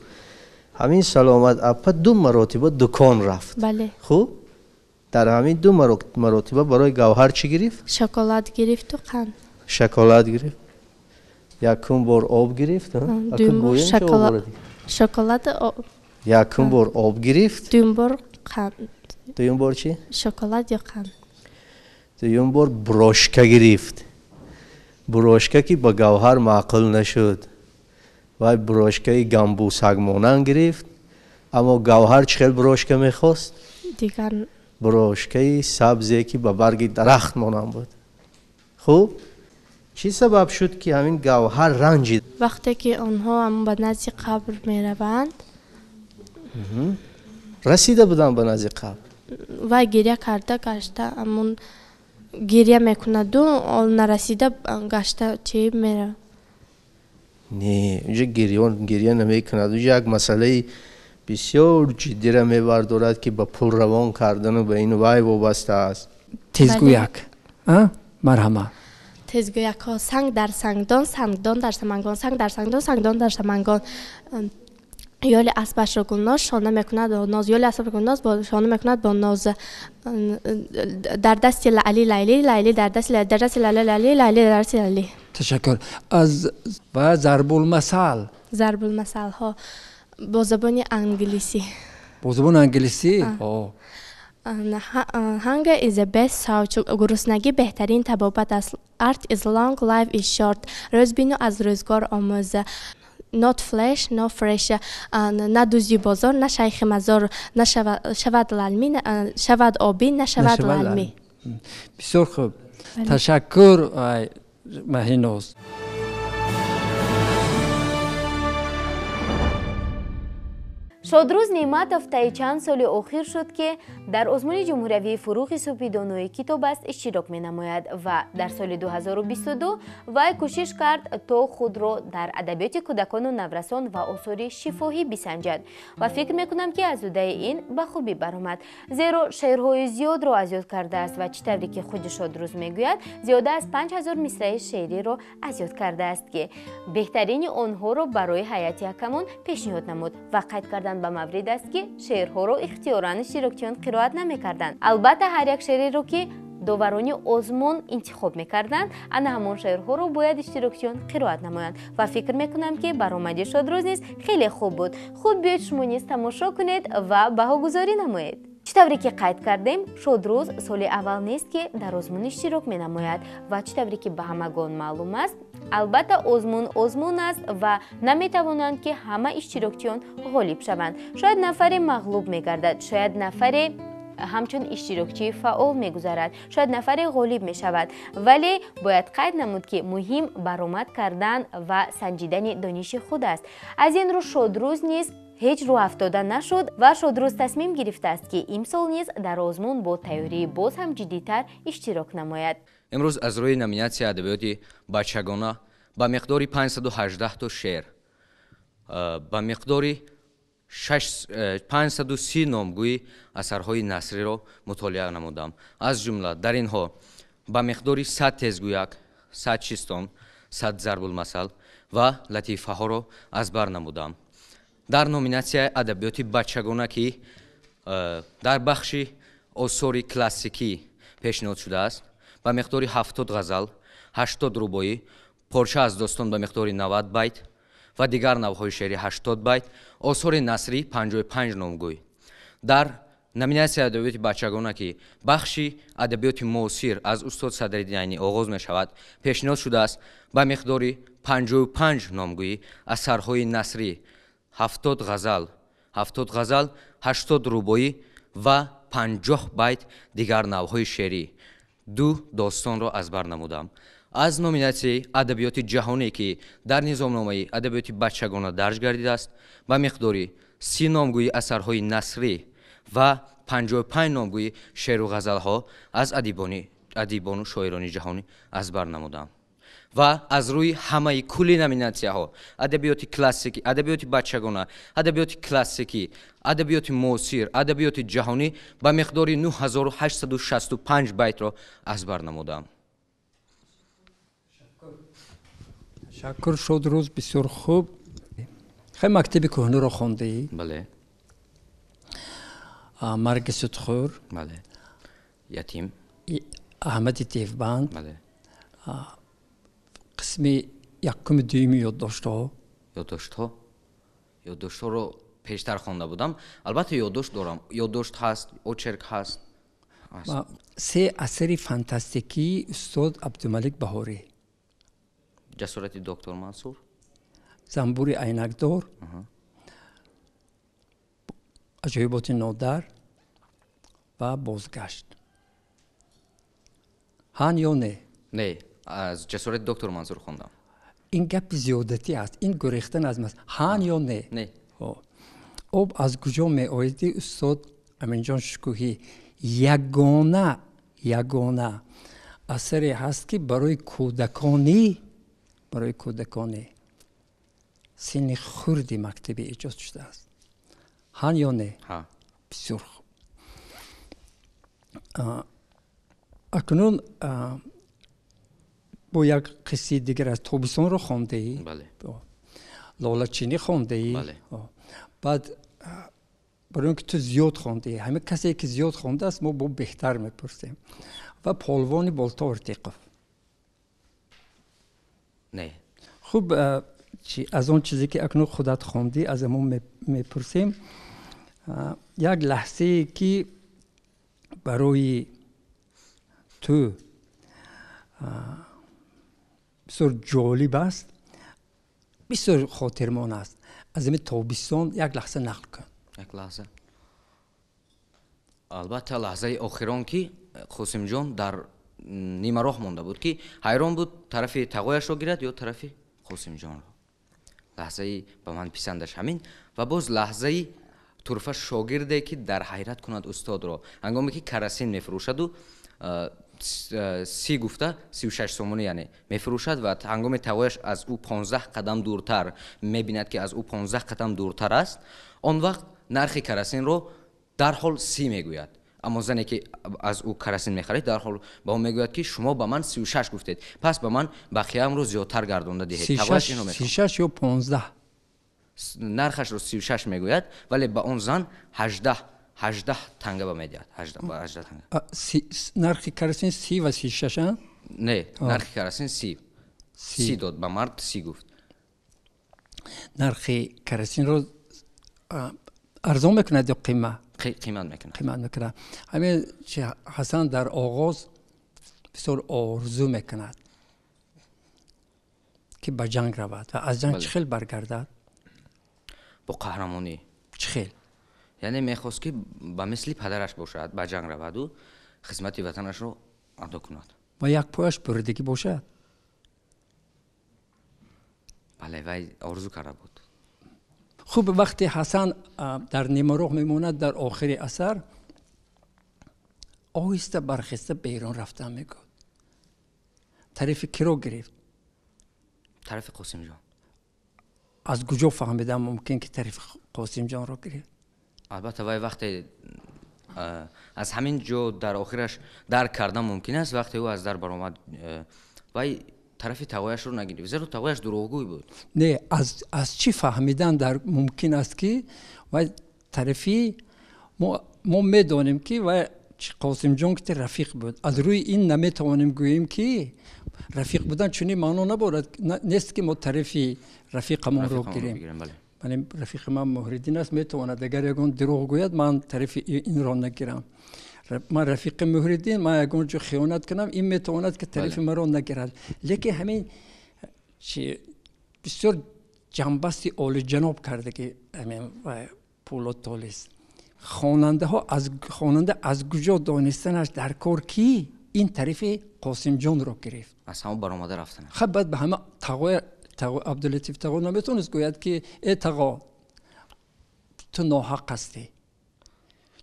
Ҳамин Саломат апа ду маротиба дукон рафт. Бале. Хуб? Дар ҳамин ду маротиба барои Гавҳар чӣ гирифт? Шоколад гирифту қанд. Шоколад гирифт. Якум бор об гирифт. Дуюм бор шоколад. Якум бор об гирифт. Дуюм бор қанд. Дуюм бор чӣ? Шоколад ё қанд. Дуюм бор брошка гирифт. Брошка ки ба Гавҳар маъқул нашуд. Вай брошкаи гамбусакмонанд гирифт. Аммо Гавҳар чӣ хел брошка мехост? Дигар брошкаи сабзе ки ба барги дарахт монанд буд. Хуб, чӣ сабаб шуд, ки ҳамин Гавҳар ранҷид? Вақте ки онҳо ба назди қабр мераванд, расида буданд ба назди қабр, вай гиря карда гашта, ҳамун гиря мекунаду нарасида гашта чӣ меравад? Не, унҷа гиря намекунад. Унҷа як масъалаи бисёр ҷиддиро мебардорад, ки ба пул равон кардану ба ину вай вобаста аст. Тезгӯяк. Марҳама. Тезгӯякҳо: санг дар сангдон, сангдон дар самангон, санг дар сангдон, сангдон дар самангон. Ёли аспашро Гулноз шона мекунад бо ноз, ёли аспашро Гулноз шона мекунад бо ноз. Дар дасти Лаъли Лайли, Лайли дар дасти дар дасти Лаъли Лайли, Лайли дар дасти Лайли. Ташаккур. Аз ва зарбулмасал. Зарбулмасалҳо бо забони англисӣ. Бо забони англисӣ? Hunger is the best search. Гуруснагӣ беҳтарин табобат аст. Art is long, life is short. Рӯзбину аз рӯзгор омӯз. Not flesh, no fresh. На дузди бозор, на шайхи мазор, на шавад лалмӣ, шавад обӣ, на шавад лалмӣ. Бисёр хуб. Ташаккур, Маҳиноз. Шодрӯз Неъматов таи чанд соли охир шуд, ки дар озмуни ҷумҳуриявии фуруғи субҳи донои китоб аст иштирок менамояд ва дар соли 2022 вай кӯшиш кард, то худро дар адабиёти кӯдакону наврасон ва осори шифоҳӣ бисанҷад ва фикр мекунам, ки аз удаи ин ба хубӣ баромад, зеро шеърҳои зиёдро аз ёд кардааст ва чӣ тавре ки худи Шодрӯз мегӯяд, зиёда аз 5000 мисраи шеъриро аз ёд кардааст, ки беҳтарини онҳоро барои ҳайати ҳакамон пешниҳод намуд. Ва қайд кардан кардан ба маврид аст, ки шеърҳоро ихтиёран иштирокчиён қироат намекарданд. Албатта, ҳар як шеъреро, ки доварони озмун интихоб мекарданд, ана ҳамон шеърҳоро бояд иштирокчиён қироат намоянд. Ва фикр мекунам, ки баромади Шодрӯз низ хеле хуб буд. Хуб, биёед, шумо низ тамошо кунед ва баҳогузорӣ намоед. Чӣ тавре ки қайд кардем, Шодрӯз соли аввал нест, ки дар озмун иштирок менамояд. Ва чӣ тавре ки ба ҳамагон маълум аст, албатта, озмун озмун аст ва наметавонанд, ки ҳама иштирокчиён ғолиб шаванд. Шояд нафаре мағлуб мегардад, шояд нафаре ҳамчун иштирокчии фаъол мегузарад, шояд нафаре ғолиб мешавад, вале бояд қайд намуд, ки муҳим баромад кардан ва санҷидани дониши худ аст. Аз ин рӯ Шодрӯз низ ҳеҷ рӯҳафтода нашуд ва Шодрӯз тасмим гирифтааст, ки имсол низ дар озмун бо тайёрии боз ҳам ҷиддитар иштирок намояд. Имрӯз аз рӯи номинатсияи адабиёти бачагона ба миқдори 518 то шеър, ба миқдори 530 номгӯи асарҳои насриро мутолиа намудам. Аз ҷумла дар инҳо ба миқдори 100 тезгӯяк, 100 чистон, 100 зарбулмасал ва латифаҳоро аз бар намудам. Дар номинатсияи адабиёти бачагона, ки дар бахши осори классикӣ пешниҳод шудааст, ба миқдори 70 ғазал, 80 рубоӣ, порча аз достон ба миқдори 90 байт ва дигар навъҳои шеъри 80 байт, осори насрӣ 55 номгӯй. Дар номинатсияи адабиёти бачагона, ки бахши адабиёти муосир аз устод Садриддин Айнӣ оғоз мешавад, пешниҳод шудааст ба миқдори 55 номгӯӣ асарҳои насрӣ, 70 ғазал, 70 ғазал, 80 рубоӣ ва 50 байт дигар навъҳои шеърӣ, ду достонро аз бар намудам. Аз номинатсияи адабиёти ҷаҳонӣ, ки дар низомномаи адабиёти бачагона дарҷ гардидааст, ба миқдори 30 номгӯи асарҳои насрӣ ва 55 номгӯи шеъру ғазалҳо аз адибону шоирони ҷаҳонӣ аз бар намудам. Ва аз рӯи ҳамаи кулли номинатсияҳо: адабиёти классикӣ, адабиёти бачагона, адабиёти классикӣ, адабиёти муосир, адабиёти ҷаҳонӣ ба миқдори 9865 байтро аз бар намудам. Ташаккур, Шодрӯз, бисёр хуб. Хай, мактаби кӯҳнаро хондаӣ? Бале. Марги судхӯр? Бале. Ятим. Аҳмади Девбанд? Бале. Қисми якуми, дуюми ёддоштҳо? Ёддоштҳо, ёддоштҳоро пештар хонда будам. Албатта, ёддошт дорам, ёддошт ҳаст, очерк ҳаст. Се асари фантастикии устод Абдумалик Баҳорӣ? Ҷасорати доктор Мансур. Занбури айнакдор, Аҷоиботи нодар ва Бозгашт. Ҳан ё не? Не, аз Ҷасорати доктор Мансур хондам. Ин гапи зиёдатӣ аст, ин гурехтан аз мас. Ҳан ё не? Не. Об аз куҷо меоиди устод Аминҷон Шукӯҳӣ ягона асаре ҳаст, ки барои кӯдакони синни хурди мактабӣ эҷод шудааст. Ҳан ё не? Ҳа. Бисёр хуб. Акнун бо як қиссаи дигар аз Тобистонро хондаӣ? Бале. Лолачинӣ хондаӣ? Бале. Баъд барои он ки ту зиёд хондаӣ, ҳама касе ки зиёд хондааст, мо бо беҳтар мепурсем. Ва Полвони Болто Ортиқов? Не. Хуб, аз он чизе ки акнун худат хондӣ, аз ҳамон мепурсем. Як лаҳзае ки барои ту бисёр ҷолиб аст, бисёр хотирмон аст, аз ҳамин Тобистон як лаҳза нақл кун. Як лаҳза, албатта, лаҳзаи охирон, ки Қосимҷон дар нимароҳ монда буд, ки ҳайрон буд, тарафи тағояшро гирад ё тарафи Қосимҷонро. Лаҳзаи ба ман писандаш ҳамин. Ва боз лаҳзаи турфа шогирде, ки дар ҳайрат кунад устодро, ҳангоме ки карасин мефурӯшаду 30 гуфта 36 сомонӣ, яъне мефурӯшад, ва ҳангоми тағояш аз ӯ 15 қадам дуртар мебинад, ки аз ӯ 15 қадам дуртар аст, он вақт нархи карасинро дарҳол 30 мегӯяд. Аммо зане, ки аз ӯ карасин мехарид, дарҳол ба ӯ мегӯяд, ки шумо ба ман 36 гуфтед, пас ба ман бақияамро зиёдтар гардонда диҳед. 36 ё 15? Нархашро 36 мегӯяд, вале ба он зан 18 танга ба медиҳад. 18 танга. Нархи карасин 30 ва 36? Не, нархи карасин 30. 30 дод ба мард, 30 гуфт. Нархи карасинро арзон мекунад ё қимат? Қимат мекунад. Қимат мекунад. Ҳамин чи Ҳасан дар оғоз бисёр орзу мекунад ки ба ҷанг равад ва аз ҷанг чӣ хел баргардад? Бо қаҳрамонӣ. Чӣ хел? Яъне мехост ки ба мисли падараш бошад, ба ҷанг раваду хизмати ватанашро адо кунад. Ва як пояш буридагӣ бошад? Бале, вай орзу карда буд. Хуб, вақте Ҳасан дар нимароҳ мемонад, дар охири асар оҳиста бархеста берун рафтан мегӯяд. Тарафи киро гирифт? Тарафи Қосимҷон. Аз куҷо фаҳмидам мумкин ки тарафи Қосимҷонро гирифт? Албатта, вай вақте аз ҳамин ҷо дар охираш дарк кардан мумкин аст, вақте ӯ аз дар баромад, вай тарафи тағояшро нагирифт, зеро тағояш дурӯғгӯй буд. Не, аз чӣ фаҳмидан дар мумкин аст ки вай тарафи мо медонем ки вай Қосимҷон ки рафиқ буд. Аз рӯи ин наметавонем гӯем ки рафиқ будан чунин маъно наборад, нест ки мо тарафи рафиқамонро гирем. Бале, рафиқи ман Муҳриддин аст, метавонад агар ягон дурӯғ гӯяд, ман тарафи инро нагирам. Ман рафиқи Муҳриддин, ман ягон ҷо хиёнат кунам, ин метавонад ки тарафи маро нагирад. Лекин ҳамин чи бисёр ҷанбасти олиҷаноб карда ки ҳамин Пулод Толис. Хонанда аз куҷо донистанаш дар кор ки ин тарафи Қосимҷонро гирифт. Аз ҳама баромада рафтан. Хаб, баъд ба ҳама тағоя Абдулатиф тағо наметавонист гӯяд ки э тағо, ту ноҳақ ҳастӣ.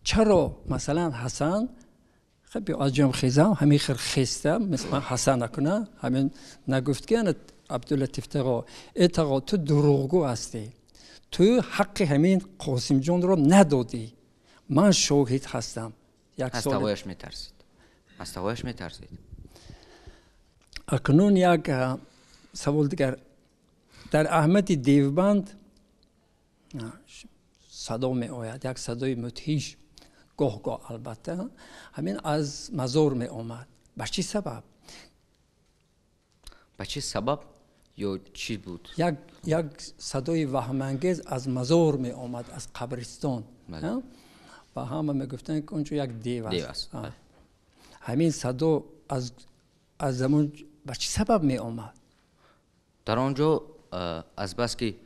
Чаро масалан Ҳасан хаб аз ҷом хезам, ҳамин хел хеста, мисл Ҳасан накуна, ҳамин нагуфт ки ана Абдулатиф тағо, э тағо, ту дурӯғгӯ ҳастӣ, ту ҳаққи ҳамин Қосимҷонро надодӣ, ман шоҳид ҳастам. Аз тағояш метарсид. Аз тағояш метарсид. Акнун як савол дигар. Дар Аҳмади Девбанд садо меояд, як садои мудҳиш, гоҳ-гоҳ албатта, ҳамин аз мазор меомад. Ба чӣ сабаб? Ба чӣ сабаб ё чӣ буд? Як садои ваҳмангез аз мазор меомад, аз қабристон. Ва ҳама мегуфтанд ки онҷо як дев аст. Ҳамин садо аз замон ба чӣ сабаб меомад? Дар он ҷо азбаски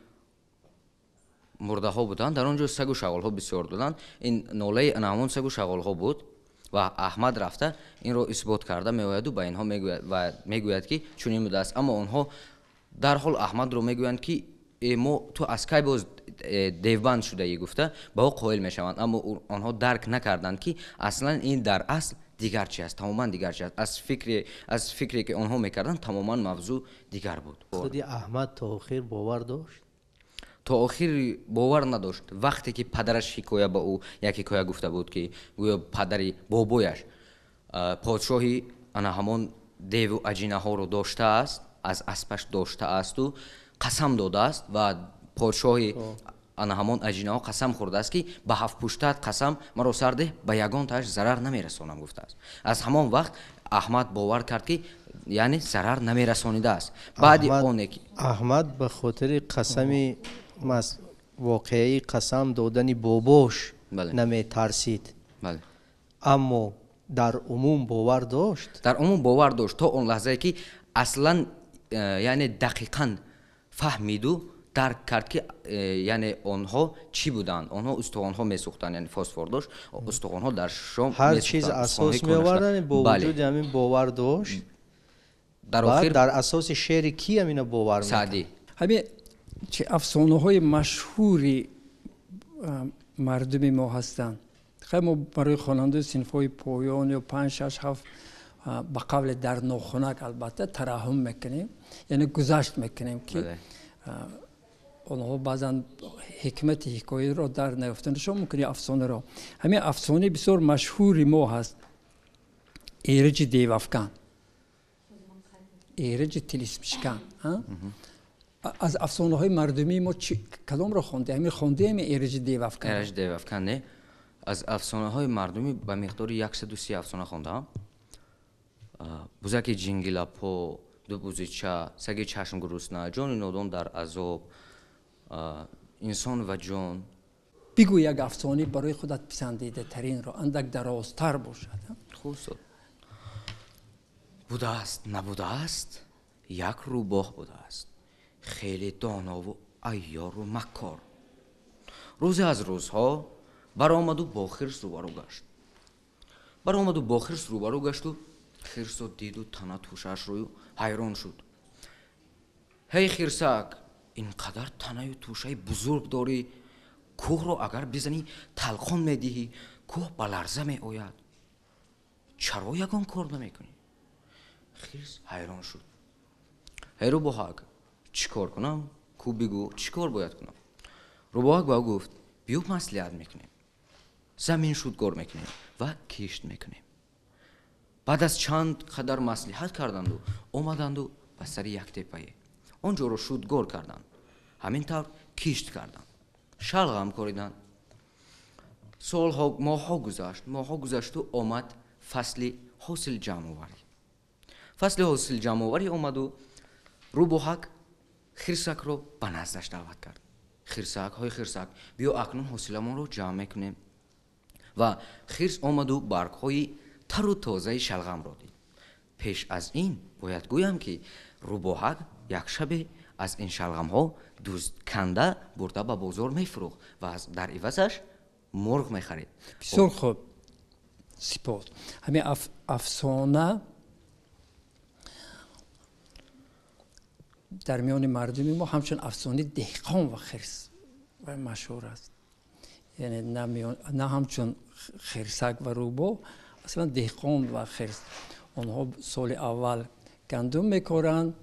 мурдаҳо буданд, дар он ҷо сагу шағолҳо бисёр буданд. Ин нолаи ҳамон сагу шағолҳо буд ва Аҳмад рафта инро исбот карда меояду ба инҳо мегӯяд ва мегӯяд ки чунин будааст. Аммо онҳо дарҳол Аҳмадро мегӯянд ки мо ту аз кай боз девбанд шудаӣ гуфта ба ӯ қоил мешаванд. Аммо онҳо дарк накарданд ки аслан ин дар асл дигар чи аст, тамоман дигар чи аст. Аз фикре ки онҳо мекарданд тамоман мавзӯъ дигар буд. Худи Аҳмад то охир бовар дошт? То охир бовар надошт. Вақте ки падараш ҳикоя ба ӯ як ҳикоя гуфта буд ки гӯё падари бобояш подшоҳи ана ҳамон деву аҷинаҳоро доштааст, аз аспаш доштаасту қасам додааст ва подшоҳи ана ҳамон аҷинаҳо қасам хӯрдааст ки ба ҳафтпуштаат қасам маро сар деҳ, ба ягонтааш зарар намерасонам гуфтааст. Аз ҳамон вақт Аҳмад бовар кард ки яъне зарар намерасонидааст. Баъди оне ки Аҳмад ба хотири қасами воқеаи қасам додани бобош наметарсид, аммо дар умум бовар дошт. Дар умум бовар дошт то он лаҳзае ки аслан яъне дақиқан фаҳмиду дарк кард ки яъне онҳо чӣ буданд. Онҳо устухонҳо месӯхтанд, яъне фосфор дошт, устухонҳо дар шом ҳар чиз асос меоварданд. Бо вуҷуди ҳамин бовар дошт. Дар охир дар асоси шеъри ки ҳамина бовар мекард? Саъдӣ. Ҳамин чи афсонаҳои машҳури мардуми мо ҳастанд. Хай мо барои хонандаи синфҳои поён ё 5, 6, 7 ба қавле дар нохунак албатта тараҳҳум мекунем, яъне гузашт мекунем ки онҳо баъзан ҳикмати ҳикояро дар наёфтанашон мумкин ё афсонаро. Ҳамин афсонаи бисёр машҳури мо ҳаст, Эраҷи девафкан, Эраҷи тилисмшикан. Аз афсонаҳои мардумии мо кадомро хонде? Ҳамин хонде Эраҷи Девафкан? Эраҷи Девафкан не. Аз афсонаҳои мардумӣ ба миқдори 130 афсона хондаам. Бузаки ҷингилапо, ду бузича, саги чашмгурусна, ҷони нодон дар азоб, инсон ва ҷон. Бигӯ як афсона барои худат писандидатаринро, андак дарозтар бошад. Хуб устод. Будааст, набудааст, як рӯбоҳ будааст. Хеле донову айёру маккор. Рӯзе аз рӯзҳо баромаду бо хирс рӯбарӯ гашт. Баромаду бо хирс рӯбарӯ гашту хирсо диду тана тӯшааш рӯю ҳайрон шуд. Ҳей хирсак, ин қадар танаю тӯшаи бузург дорӣ, кӯҳро агар бизанӣ талқон медиҳӣ, кӯҳ ба ларза меояд. Чаро ягон кор намекунӣ? Хирс ҳайрон шуд. Ҳей рӯбоҳак, чӣ кор кунам? Кӯ бигӯ, чӣ кор бояд кунам? Рӯбоҳак ба ӯ гуфт: биё маслиҳат мекунем, замин шудгор мекунем ва кишт мекунем. Баъд аз чанд қадар маслиҳат карданду омаданду ба сари як теппае. Он ҷоро шудгор карданд. Ҳамин тавр кишт карданд. Шалғам кориданд. Солҳо, моҳҳо гузашт, моҳҳо гузашту омад фасли ҳосилҷамъоварӣ. Фасли ҳосилҷамъоварӣ омаду рӯбоҳак хирсакро ба наздаш даъват кард. Хирсак, ҳой хирсак, биё акнун ҳосиламонро ҷамъ мекунем. Ва хирс омаду баргҳои тару тозаи шалғамро дид. Пеш аз ин бояд гӯям, ки рӯбоҳак як шабе аз ин шалғамҳо дузд канда бурда ба бозор мефурӯхт ва дар ивазаш мурғ мехарид. Бисёр хуб, сипос. Ҳамин афсона дар миёни мардуми мо ҳамчун афсонаи деҳқон ва хирс машҳур аст. Яъне на ҳамчун хирсак ва рӯбоҳ, аслан деҳқон ва хирс. Онҳо соли аввал гандум мекоранд,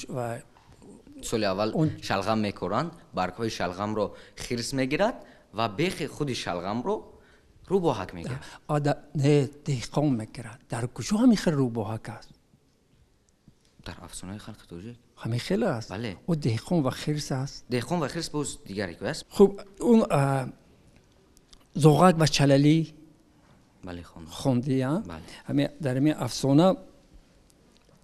ва соли аввал шалғам мекоранд, баргҳои шалғамро хирс мегирад ва бехи худи шалғамро рӯбоҳак мегирад. Не, деҳқон мегирад. Дар куҷо ҳамин хел рӯбоҳак аст? Дар афсонаи халқи тоҷик ҳамин хел аст? Бале. Ӯ деҳқон ва хирс аст. Деҳқон ва хирс боз дигар ҳикоя аст. Хуб, он зоғак ва чалалӣ бале, хондам. Хондӣ, а? Бале. Ҳамин дар ҳамин афсона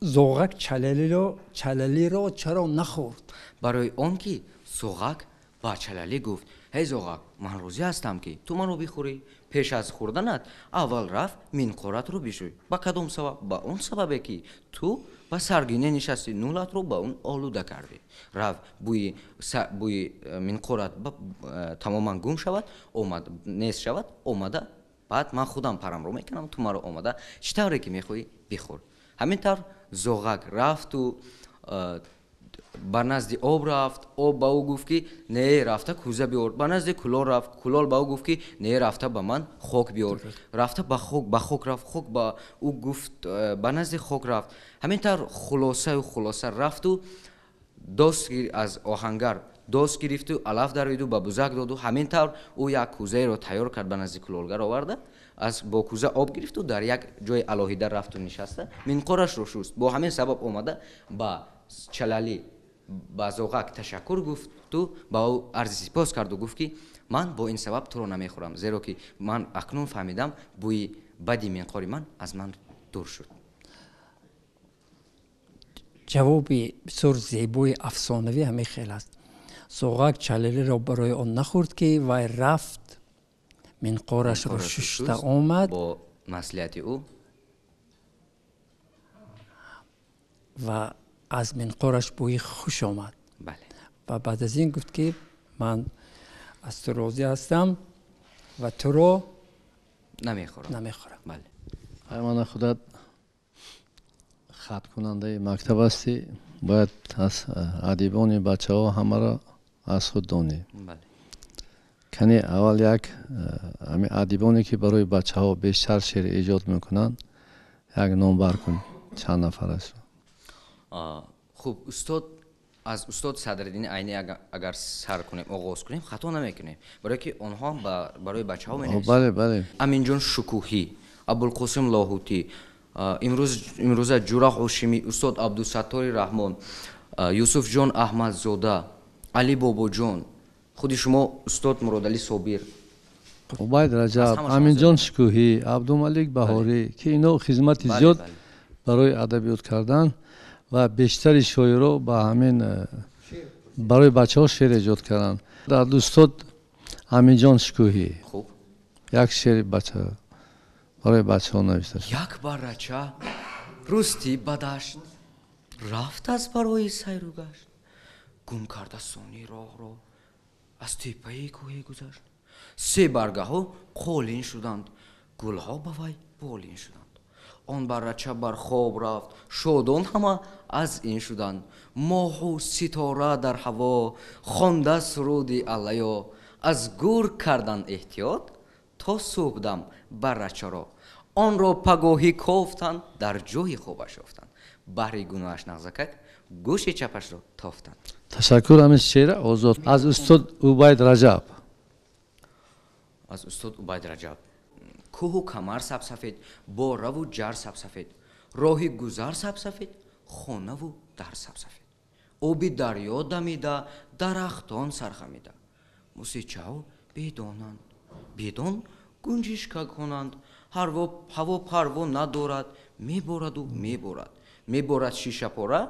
зоғак чалалиро чаро нахӯрд? Барои он ки зоғак ба чалалӣ гуфт: ҳей зоғак, ман розӣ ҳастам, ки ту маро бихӯрӣ. Пеш аз хӯрданат аввал рафт минқоратро бишӯй. Ба кадом сабаб? Ба он сабабе, ки ту ба саргине нишасти, нулатро ба он олуда кардӣ. Рав, бӯи минқорат тамоман гум шавад, омад нест шавад, омада баъд ман худам парамро мекунам, ту маро омада чӣ тавре ки мехоҳӣ бихӯр. Ҳамин тавр зоғак рафту ба назди об рафт. Об ба ӯ гуфт, ки не, рафта кӯза биёр. Ба назди кулол рафт. Кулол ба ӯ гуфт, ки не, рафта ба ман хок биёр. Рафта ба хок рафт. Хок ба ӯ гуфт, ба назди хок рафт. Ҳамин тавр хулосаю хулоса рафту дост аз оҳангар дост гирифту алаф дариду ба бузак доду. Ҳамин тавр ӯ як кӯзаеро тайёр кард, ба назди кулолгар оварда, аз бо кӯза об гирифту дар як ҷои алоҳида рафту нишаста минқорашро шуст. Бо ҳамин сабаб омада ба чалалӣ, ба зоғак ташаккур гуфту ба ӯ арзи сипос карду гуфт, ки ман бо ин сабаб туро намехӯрам, зеро ки ман акнун фаҳмидам бӯи бади минқори ман аз ман дур шуд. Ҷавоби бисёр зебои афсонавӣ ҳамин хел аст. Зоғак чалалиро барои он нахӯрд, ки вай рафт минқорашро шушта омад бо маслиҳати ӯ ва аз минқораш бӯи хуш омад. Бале. Ва баъд аз ин гуфт, ки ман аз ту розӣ ҳастам ва туро намехӯрам. Намехӯрам. Бале. Мана худат хаткунандаи мактаб ҳастӣ, бояд аз адибони бачаҳо ҳамаро аз худ донӣ. Бале. Кани аввал як ҳамин адибоне, ки барои бачаҳо бештар шеър эҷод мекунанд, як номбар кун чанд нафарашро. Хуб, устод, аз устод Садриддини Айнӣ агар сар кунем, оғоз кунем, хато намекунем, барое ки онҳо барои бачаҳо менависанд. Бале, бале. Аминҷон Шукӯҳӣ, Абулқосим Лоҳутӣ, имрӯза Ҷура Ҳошимӣ, устод Абдусаттори Раҳмон, Юсуфҷон Аҳмадзода, Али Бобоҷон, худи шумо устод Муродалӣ Собир, Убайд Раҷаб, Аминҷон Шукӯҳӣ, Абдумалик Баҳорӣ, ки ино хизмати зиёд барои адабиёт кардан ва бештари шоиро ба ҳамин барои бачаҳо шеър эҷод карданд. Дар устод Аминҷон Шукӯҳӣ як шеъри бача барои бачаҳо навишта шуд. Як барача русти ба дашт рафт аз барои сайру гашт, гум карда сони роҳро аз теппаи кӯҳе гузашт. Се баргаҳо қолин шуданд, гулҳо ба вай болин шуданд. Он барача бар хоб рафт, шодон ҳама аз ин шуданд. Моҳу ситора дар ҳаво хонда суруди аллаё, аз гур кардан эҳтиёт то субҳдам барачаро. Онро пагоҳӣ кофтанд, дар ҷои хобаш ёфтанд. Баҳри гуноҳаш нағзакак гӯши чапашро тофтанд. Ташаккур. Ҳамин шеър озод аз устод Убайд Раҷаб. Аз устод Убайд Раҷаб. Кӯҳу камар сабсафед, бораву ҷар сабсафед, роҳи гузар сабсафед, хонаву дар сабсафед. Оби дарё дамида, дарахтон сархамида. Мусичаҳо бедонанд, бедон гунҷишка конанд. Ҳаво парво надорад, мебораду меборад. Меборад шишапора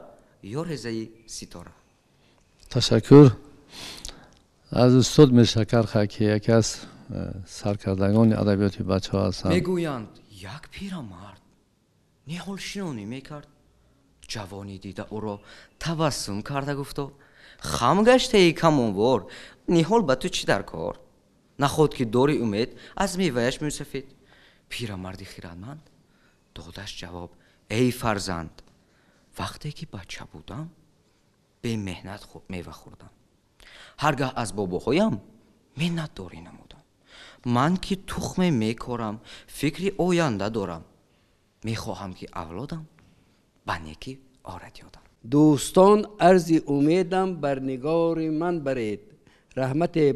ё резаи ситора. Ташаккур. Аз устод Миршакар Хаки, яке аз саркардагони адабиёти бачаҳо ҳастанд. Мегӯянд як пирамард ниҳолшинонӣ мекард. Ҷавонӣ дида ӯро табассум карда гуфто: хам гаштаи камонвор, ниҳол ба ту чӣ дар кор? Наход ки дори умед аз меваяш мӯсафед. Пирамарди хирадманд додаш ҷавоб: эй фарзанд, вақте ки бача будам бемеҳнат мева хӯрдам. Ҳаргаҳ аз бобоҳоям миннатдорӣ намудам. Ман ки тухме мекорам, фикри оянда дорам. Мехоҳам ки авлодам ба некӣ орад ёдам. Дӯстон, арзи умедам бар нигори ман баред, раҳмате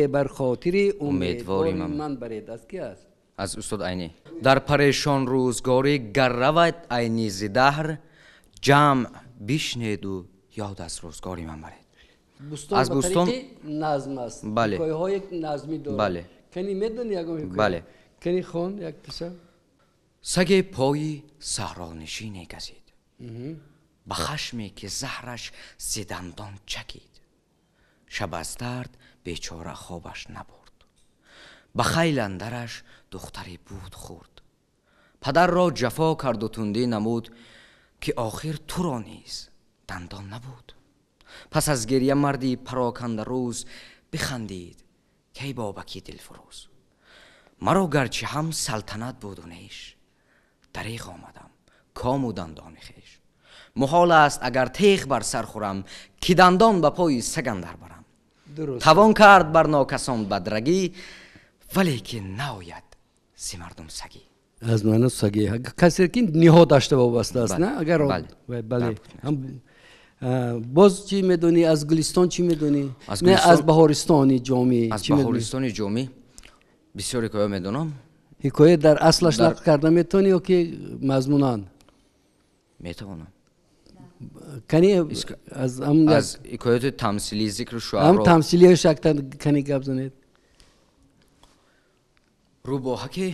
бар хотири умедвори ман баред. Аз ки аст? Аз устод Айнӣ. Дар парешон рӯзгорӣ гар равад Айнӣ зи даҳр, ҷамъ бишнеду ёд аз рӯзгори ман баред. Бӯстон ба тариқи назм аст, ҳикояҳои назмӣ дорад. Кани медонӣ ягон ҳикоя? Бале. Кани хон як қисса. Саге пои саҳронишине газид, ба хашме ки заҳраш зи дандон чакид. Шаб аз дард бечора хобаш набурд, ба хайл андараш духтаре буд хӯрд. Падарро ҷафо карду тундӣ намуд, ки охир туро низ дандон набуд. Пас аз гирья марди пароканда рӯз бихандид, кай бобаки дилфурӯз. Маро гарчи ҳам салтанат буду неш, дареғ омадам кому дандони хеш. Муҳол аст агар теғ бар сар хӯрам, ки дандон ба пои саг андар барам. Тавон кард бар нокасон бадрагӣ, вале ки наояд зи мардум сагӣ. Аз маъно сагӣ касе ки ниҳод дошта вобаста аст, на? Агар бале. Боз чӣ медонӣ? Аз Гулистон чӣ медонӣ? Не, аз Баҳористони Ҷомӣ. Аз Баҳористони Ҷомӣ бисёр ҳикоя медонам. Ҳикоя дар аслаш нақл карда метавонӣ ё ки мазмунан? Метавонам. Кани аз аз ҳикояти тамсилӣ зикру шуаро. Ҳам тамсилиаш якта кани гап занед. Рӯбоҳаке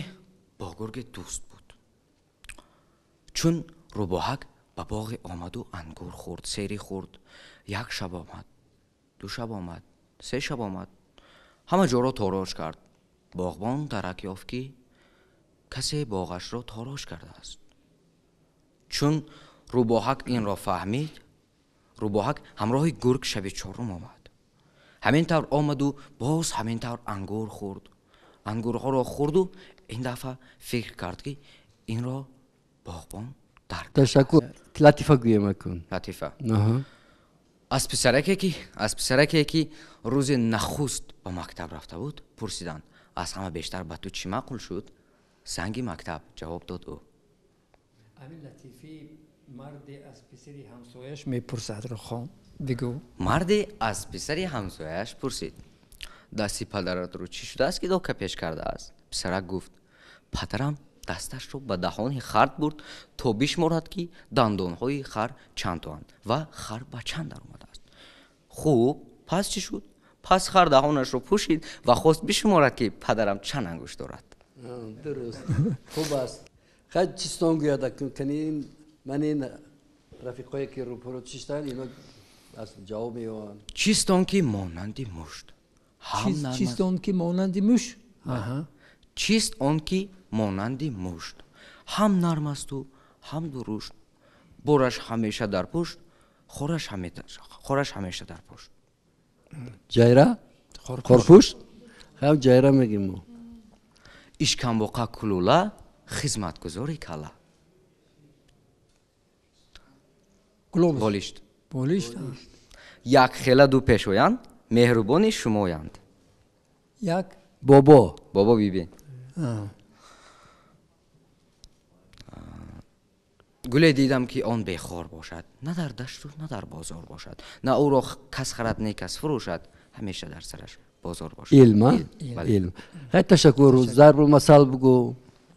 бо гурге дӯст буд. Чун рӯбоҳак ба боғе омаду ангур хӯрд, сери хӯрд, як шаб омад, ду шаб омад, се шаб омад, ҳама ҷоро тороҷ кард. Боғбон дарак ёфт, ки касе боғашро тороҷ кардааст. Чун рӯбоҳак инро фаҳмид, рӯбоҳак ҳамроҳи гург шаби чорум омад. Ҳамин тавр омаду боз ҳамин тавр ангур хӯрд. Ангурҳоро хӯрду ин дафъа фикр кард, ки инро боғбон дарк. Ташаккур. Латифа гӯем акун. Латифа. Аз писараке ки рӯзи нахуст ба мактаб рафта буд, пурсиданд: аз ҳама бештар ба ту чӣ маъқул шуд? Занги мактаб, ҷавоб дод ӯ. Ҳамин латифи марде аз писари ҳамсояш мепурсад, ро хон бигӯ. Марде аз писари ҳамсояш пурсид: дасти падаратро чӣ шудааст, ки дока пеш кардааст? Писарак гуфт: падарам Дасташро ба даҳони хар бурд то бишморад, ки дандонҳои хар чандтоанд ва хар ба чанд даромадааст. Хуб, пас чӣ шуд? Пас хар даҳонашро пӯшид ва хост бишуморад, ки падарам чанд ангушт дорад. Дуруст, хуб аст. Хай, чистон гӯяд кани ман ин рафиқое ки рӯпӯро чиштанд, ино аз ҷавоб меёбанд. Чист он ки монанди мушт? Чист он ки монанди муш? Чист он ки монанди мушт, ҳам нарм асту ҳам дурушт, бораш ҳамеша дар пушт, хораш ҳамеша дар пушт? Ҷайра, хорпушт, ҳам ҷайра мегим мо. Ишкамбоқа кулула, хизматгузори кала. Болишт. Болишт. Як хела ду пешоянд, меҳрубони шумоянд. Як бобо. Бобо, биби. Гуле дидам, ки он бехор бошад, на дар дашту на дар бозор бошад, на ӯро кас харад, не кас фурӯшад, ҳамеша дар сараш бозор бошад. Илм, илм. Хай, ташаккур. Зарбулмасал бугӯ.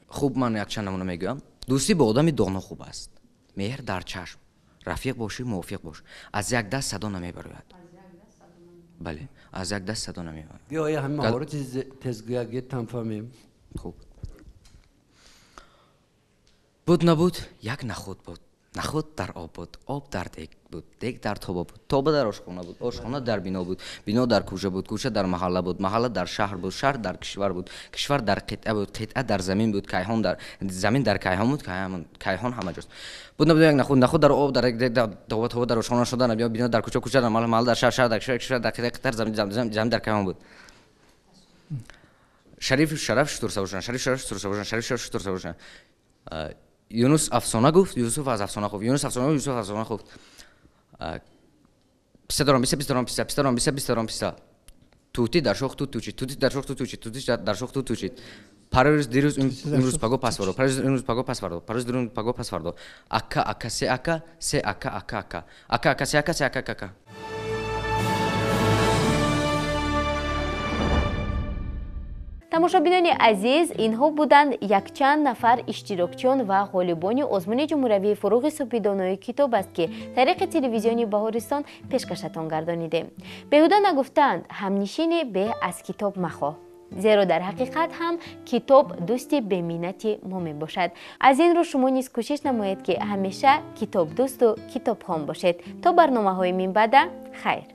Хуб, ман якчанд намуна мегӯям. Дӯстӣ бо одами доно хуб аст, меҳр дар чашм, рафиқ бошӣ, мувофиқ бош, аз як даст садо намебарояд. Бале, аз як даст садо намебарояд. Биёя, ҳамин маҳорати тезгӯягӣ танфаҳмем. Хуб. Буд, набуд, як нахуд буд. Нахуд дар об буд, об дар дег буд, дег дар тоба буд, тоба дар ошхона буд, ошхона дар бино буд, бино дар кӯча буд, кӯча дар маҳалла буд, маҳалла дар шаҳр буд, шаҳр дар кишвар буд, кишвар дар қитъа буд, қитъа дар замин буд, кайҳон дар замин дар кайҳон буд, кайҳон ҳама ҷост. Буд, набуд, як нахуд, нахуд дар об, дар дег, дар тоба, тоба дар ошхона шуда, бино дар кӯча, кӯча дар маҳалла, маҳалла дар шаҳр, шаҳр дар кишвар, кишвар дар қитъа, қитъа дар замин, замин дар кайҳон буд. Шариф шараф шутур савор шуданд, шариф шараф шутур савор шуданд, шариф шараф шутур савор шуданд. Юнус афсона гуфт, Юсуф аз афсона хуфт. Юнус афсона гуфт, Юсуф аз афсона хуфт. Писта дорам, биста, писта дорам, писта, писта дорам, биста, писта дорам, писта. Тӯтӣ дар шох тут тучид, тӯтӣ дар шох тут тучид, тӯтӣ дар шох тут тучид. Паррӯз, дирӯз, имрӯз, паго, пасфардо, паррӯз, имрӯз, паго, пасфардо, паррӯз, дирӯз, паго, пасфардо. Ака, ака, се ака, се ака, ака, ака. Ака, ака, се ака, се ака, ака. Тамошобинони азиз, инҳо буданд якчанд нафар иштирокчиён ва ғолибони озмуни ҷумҳуриявии «Фуруғи субҳидонои китоб» аст, ки тариқи телевизиони Баҳористон пешкашатон гардонидем. Беҳуда нагуфтаанд: ҳамнишини беҳ аз китоб махоҳ, зеро дар ҳақиқат ҳам китоб дӯсти беминнати мо мебошад. Аз ин рӯ шумо низ кӯшиш намоед, ки ҳамеша китобдӯсту китобхон бошед. То барномаҳои минбаъда, хайр.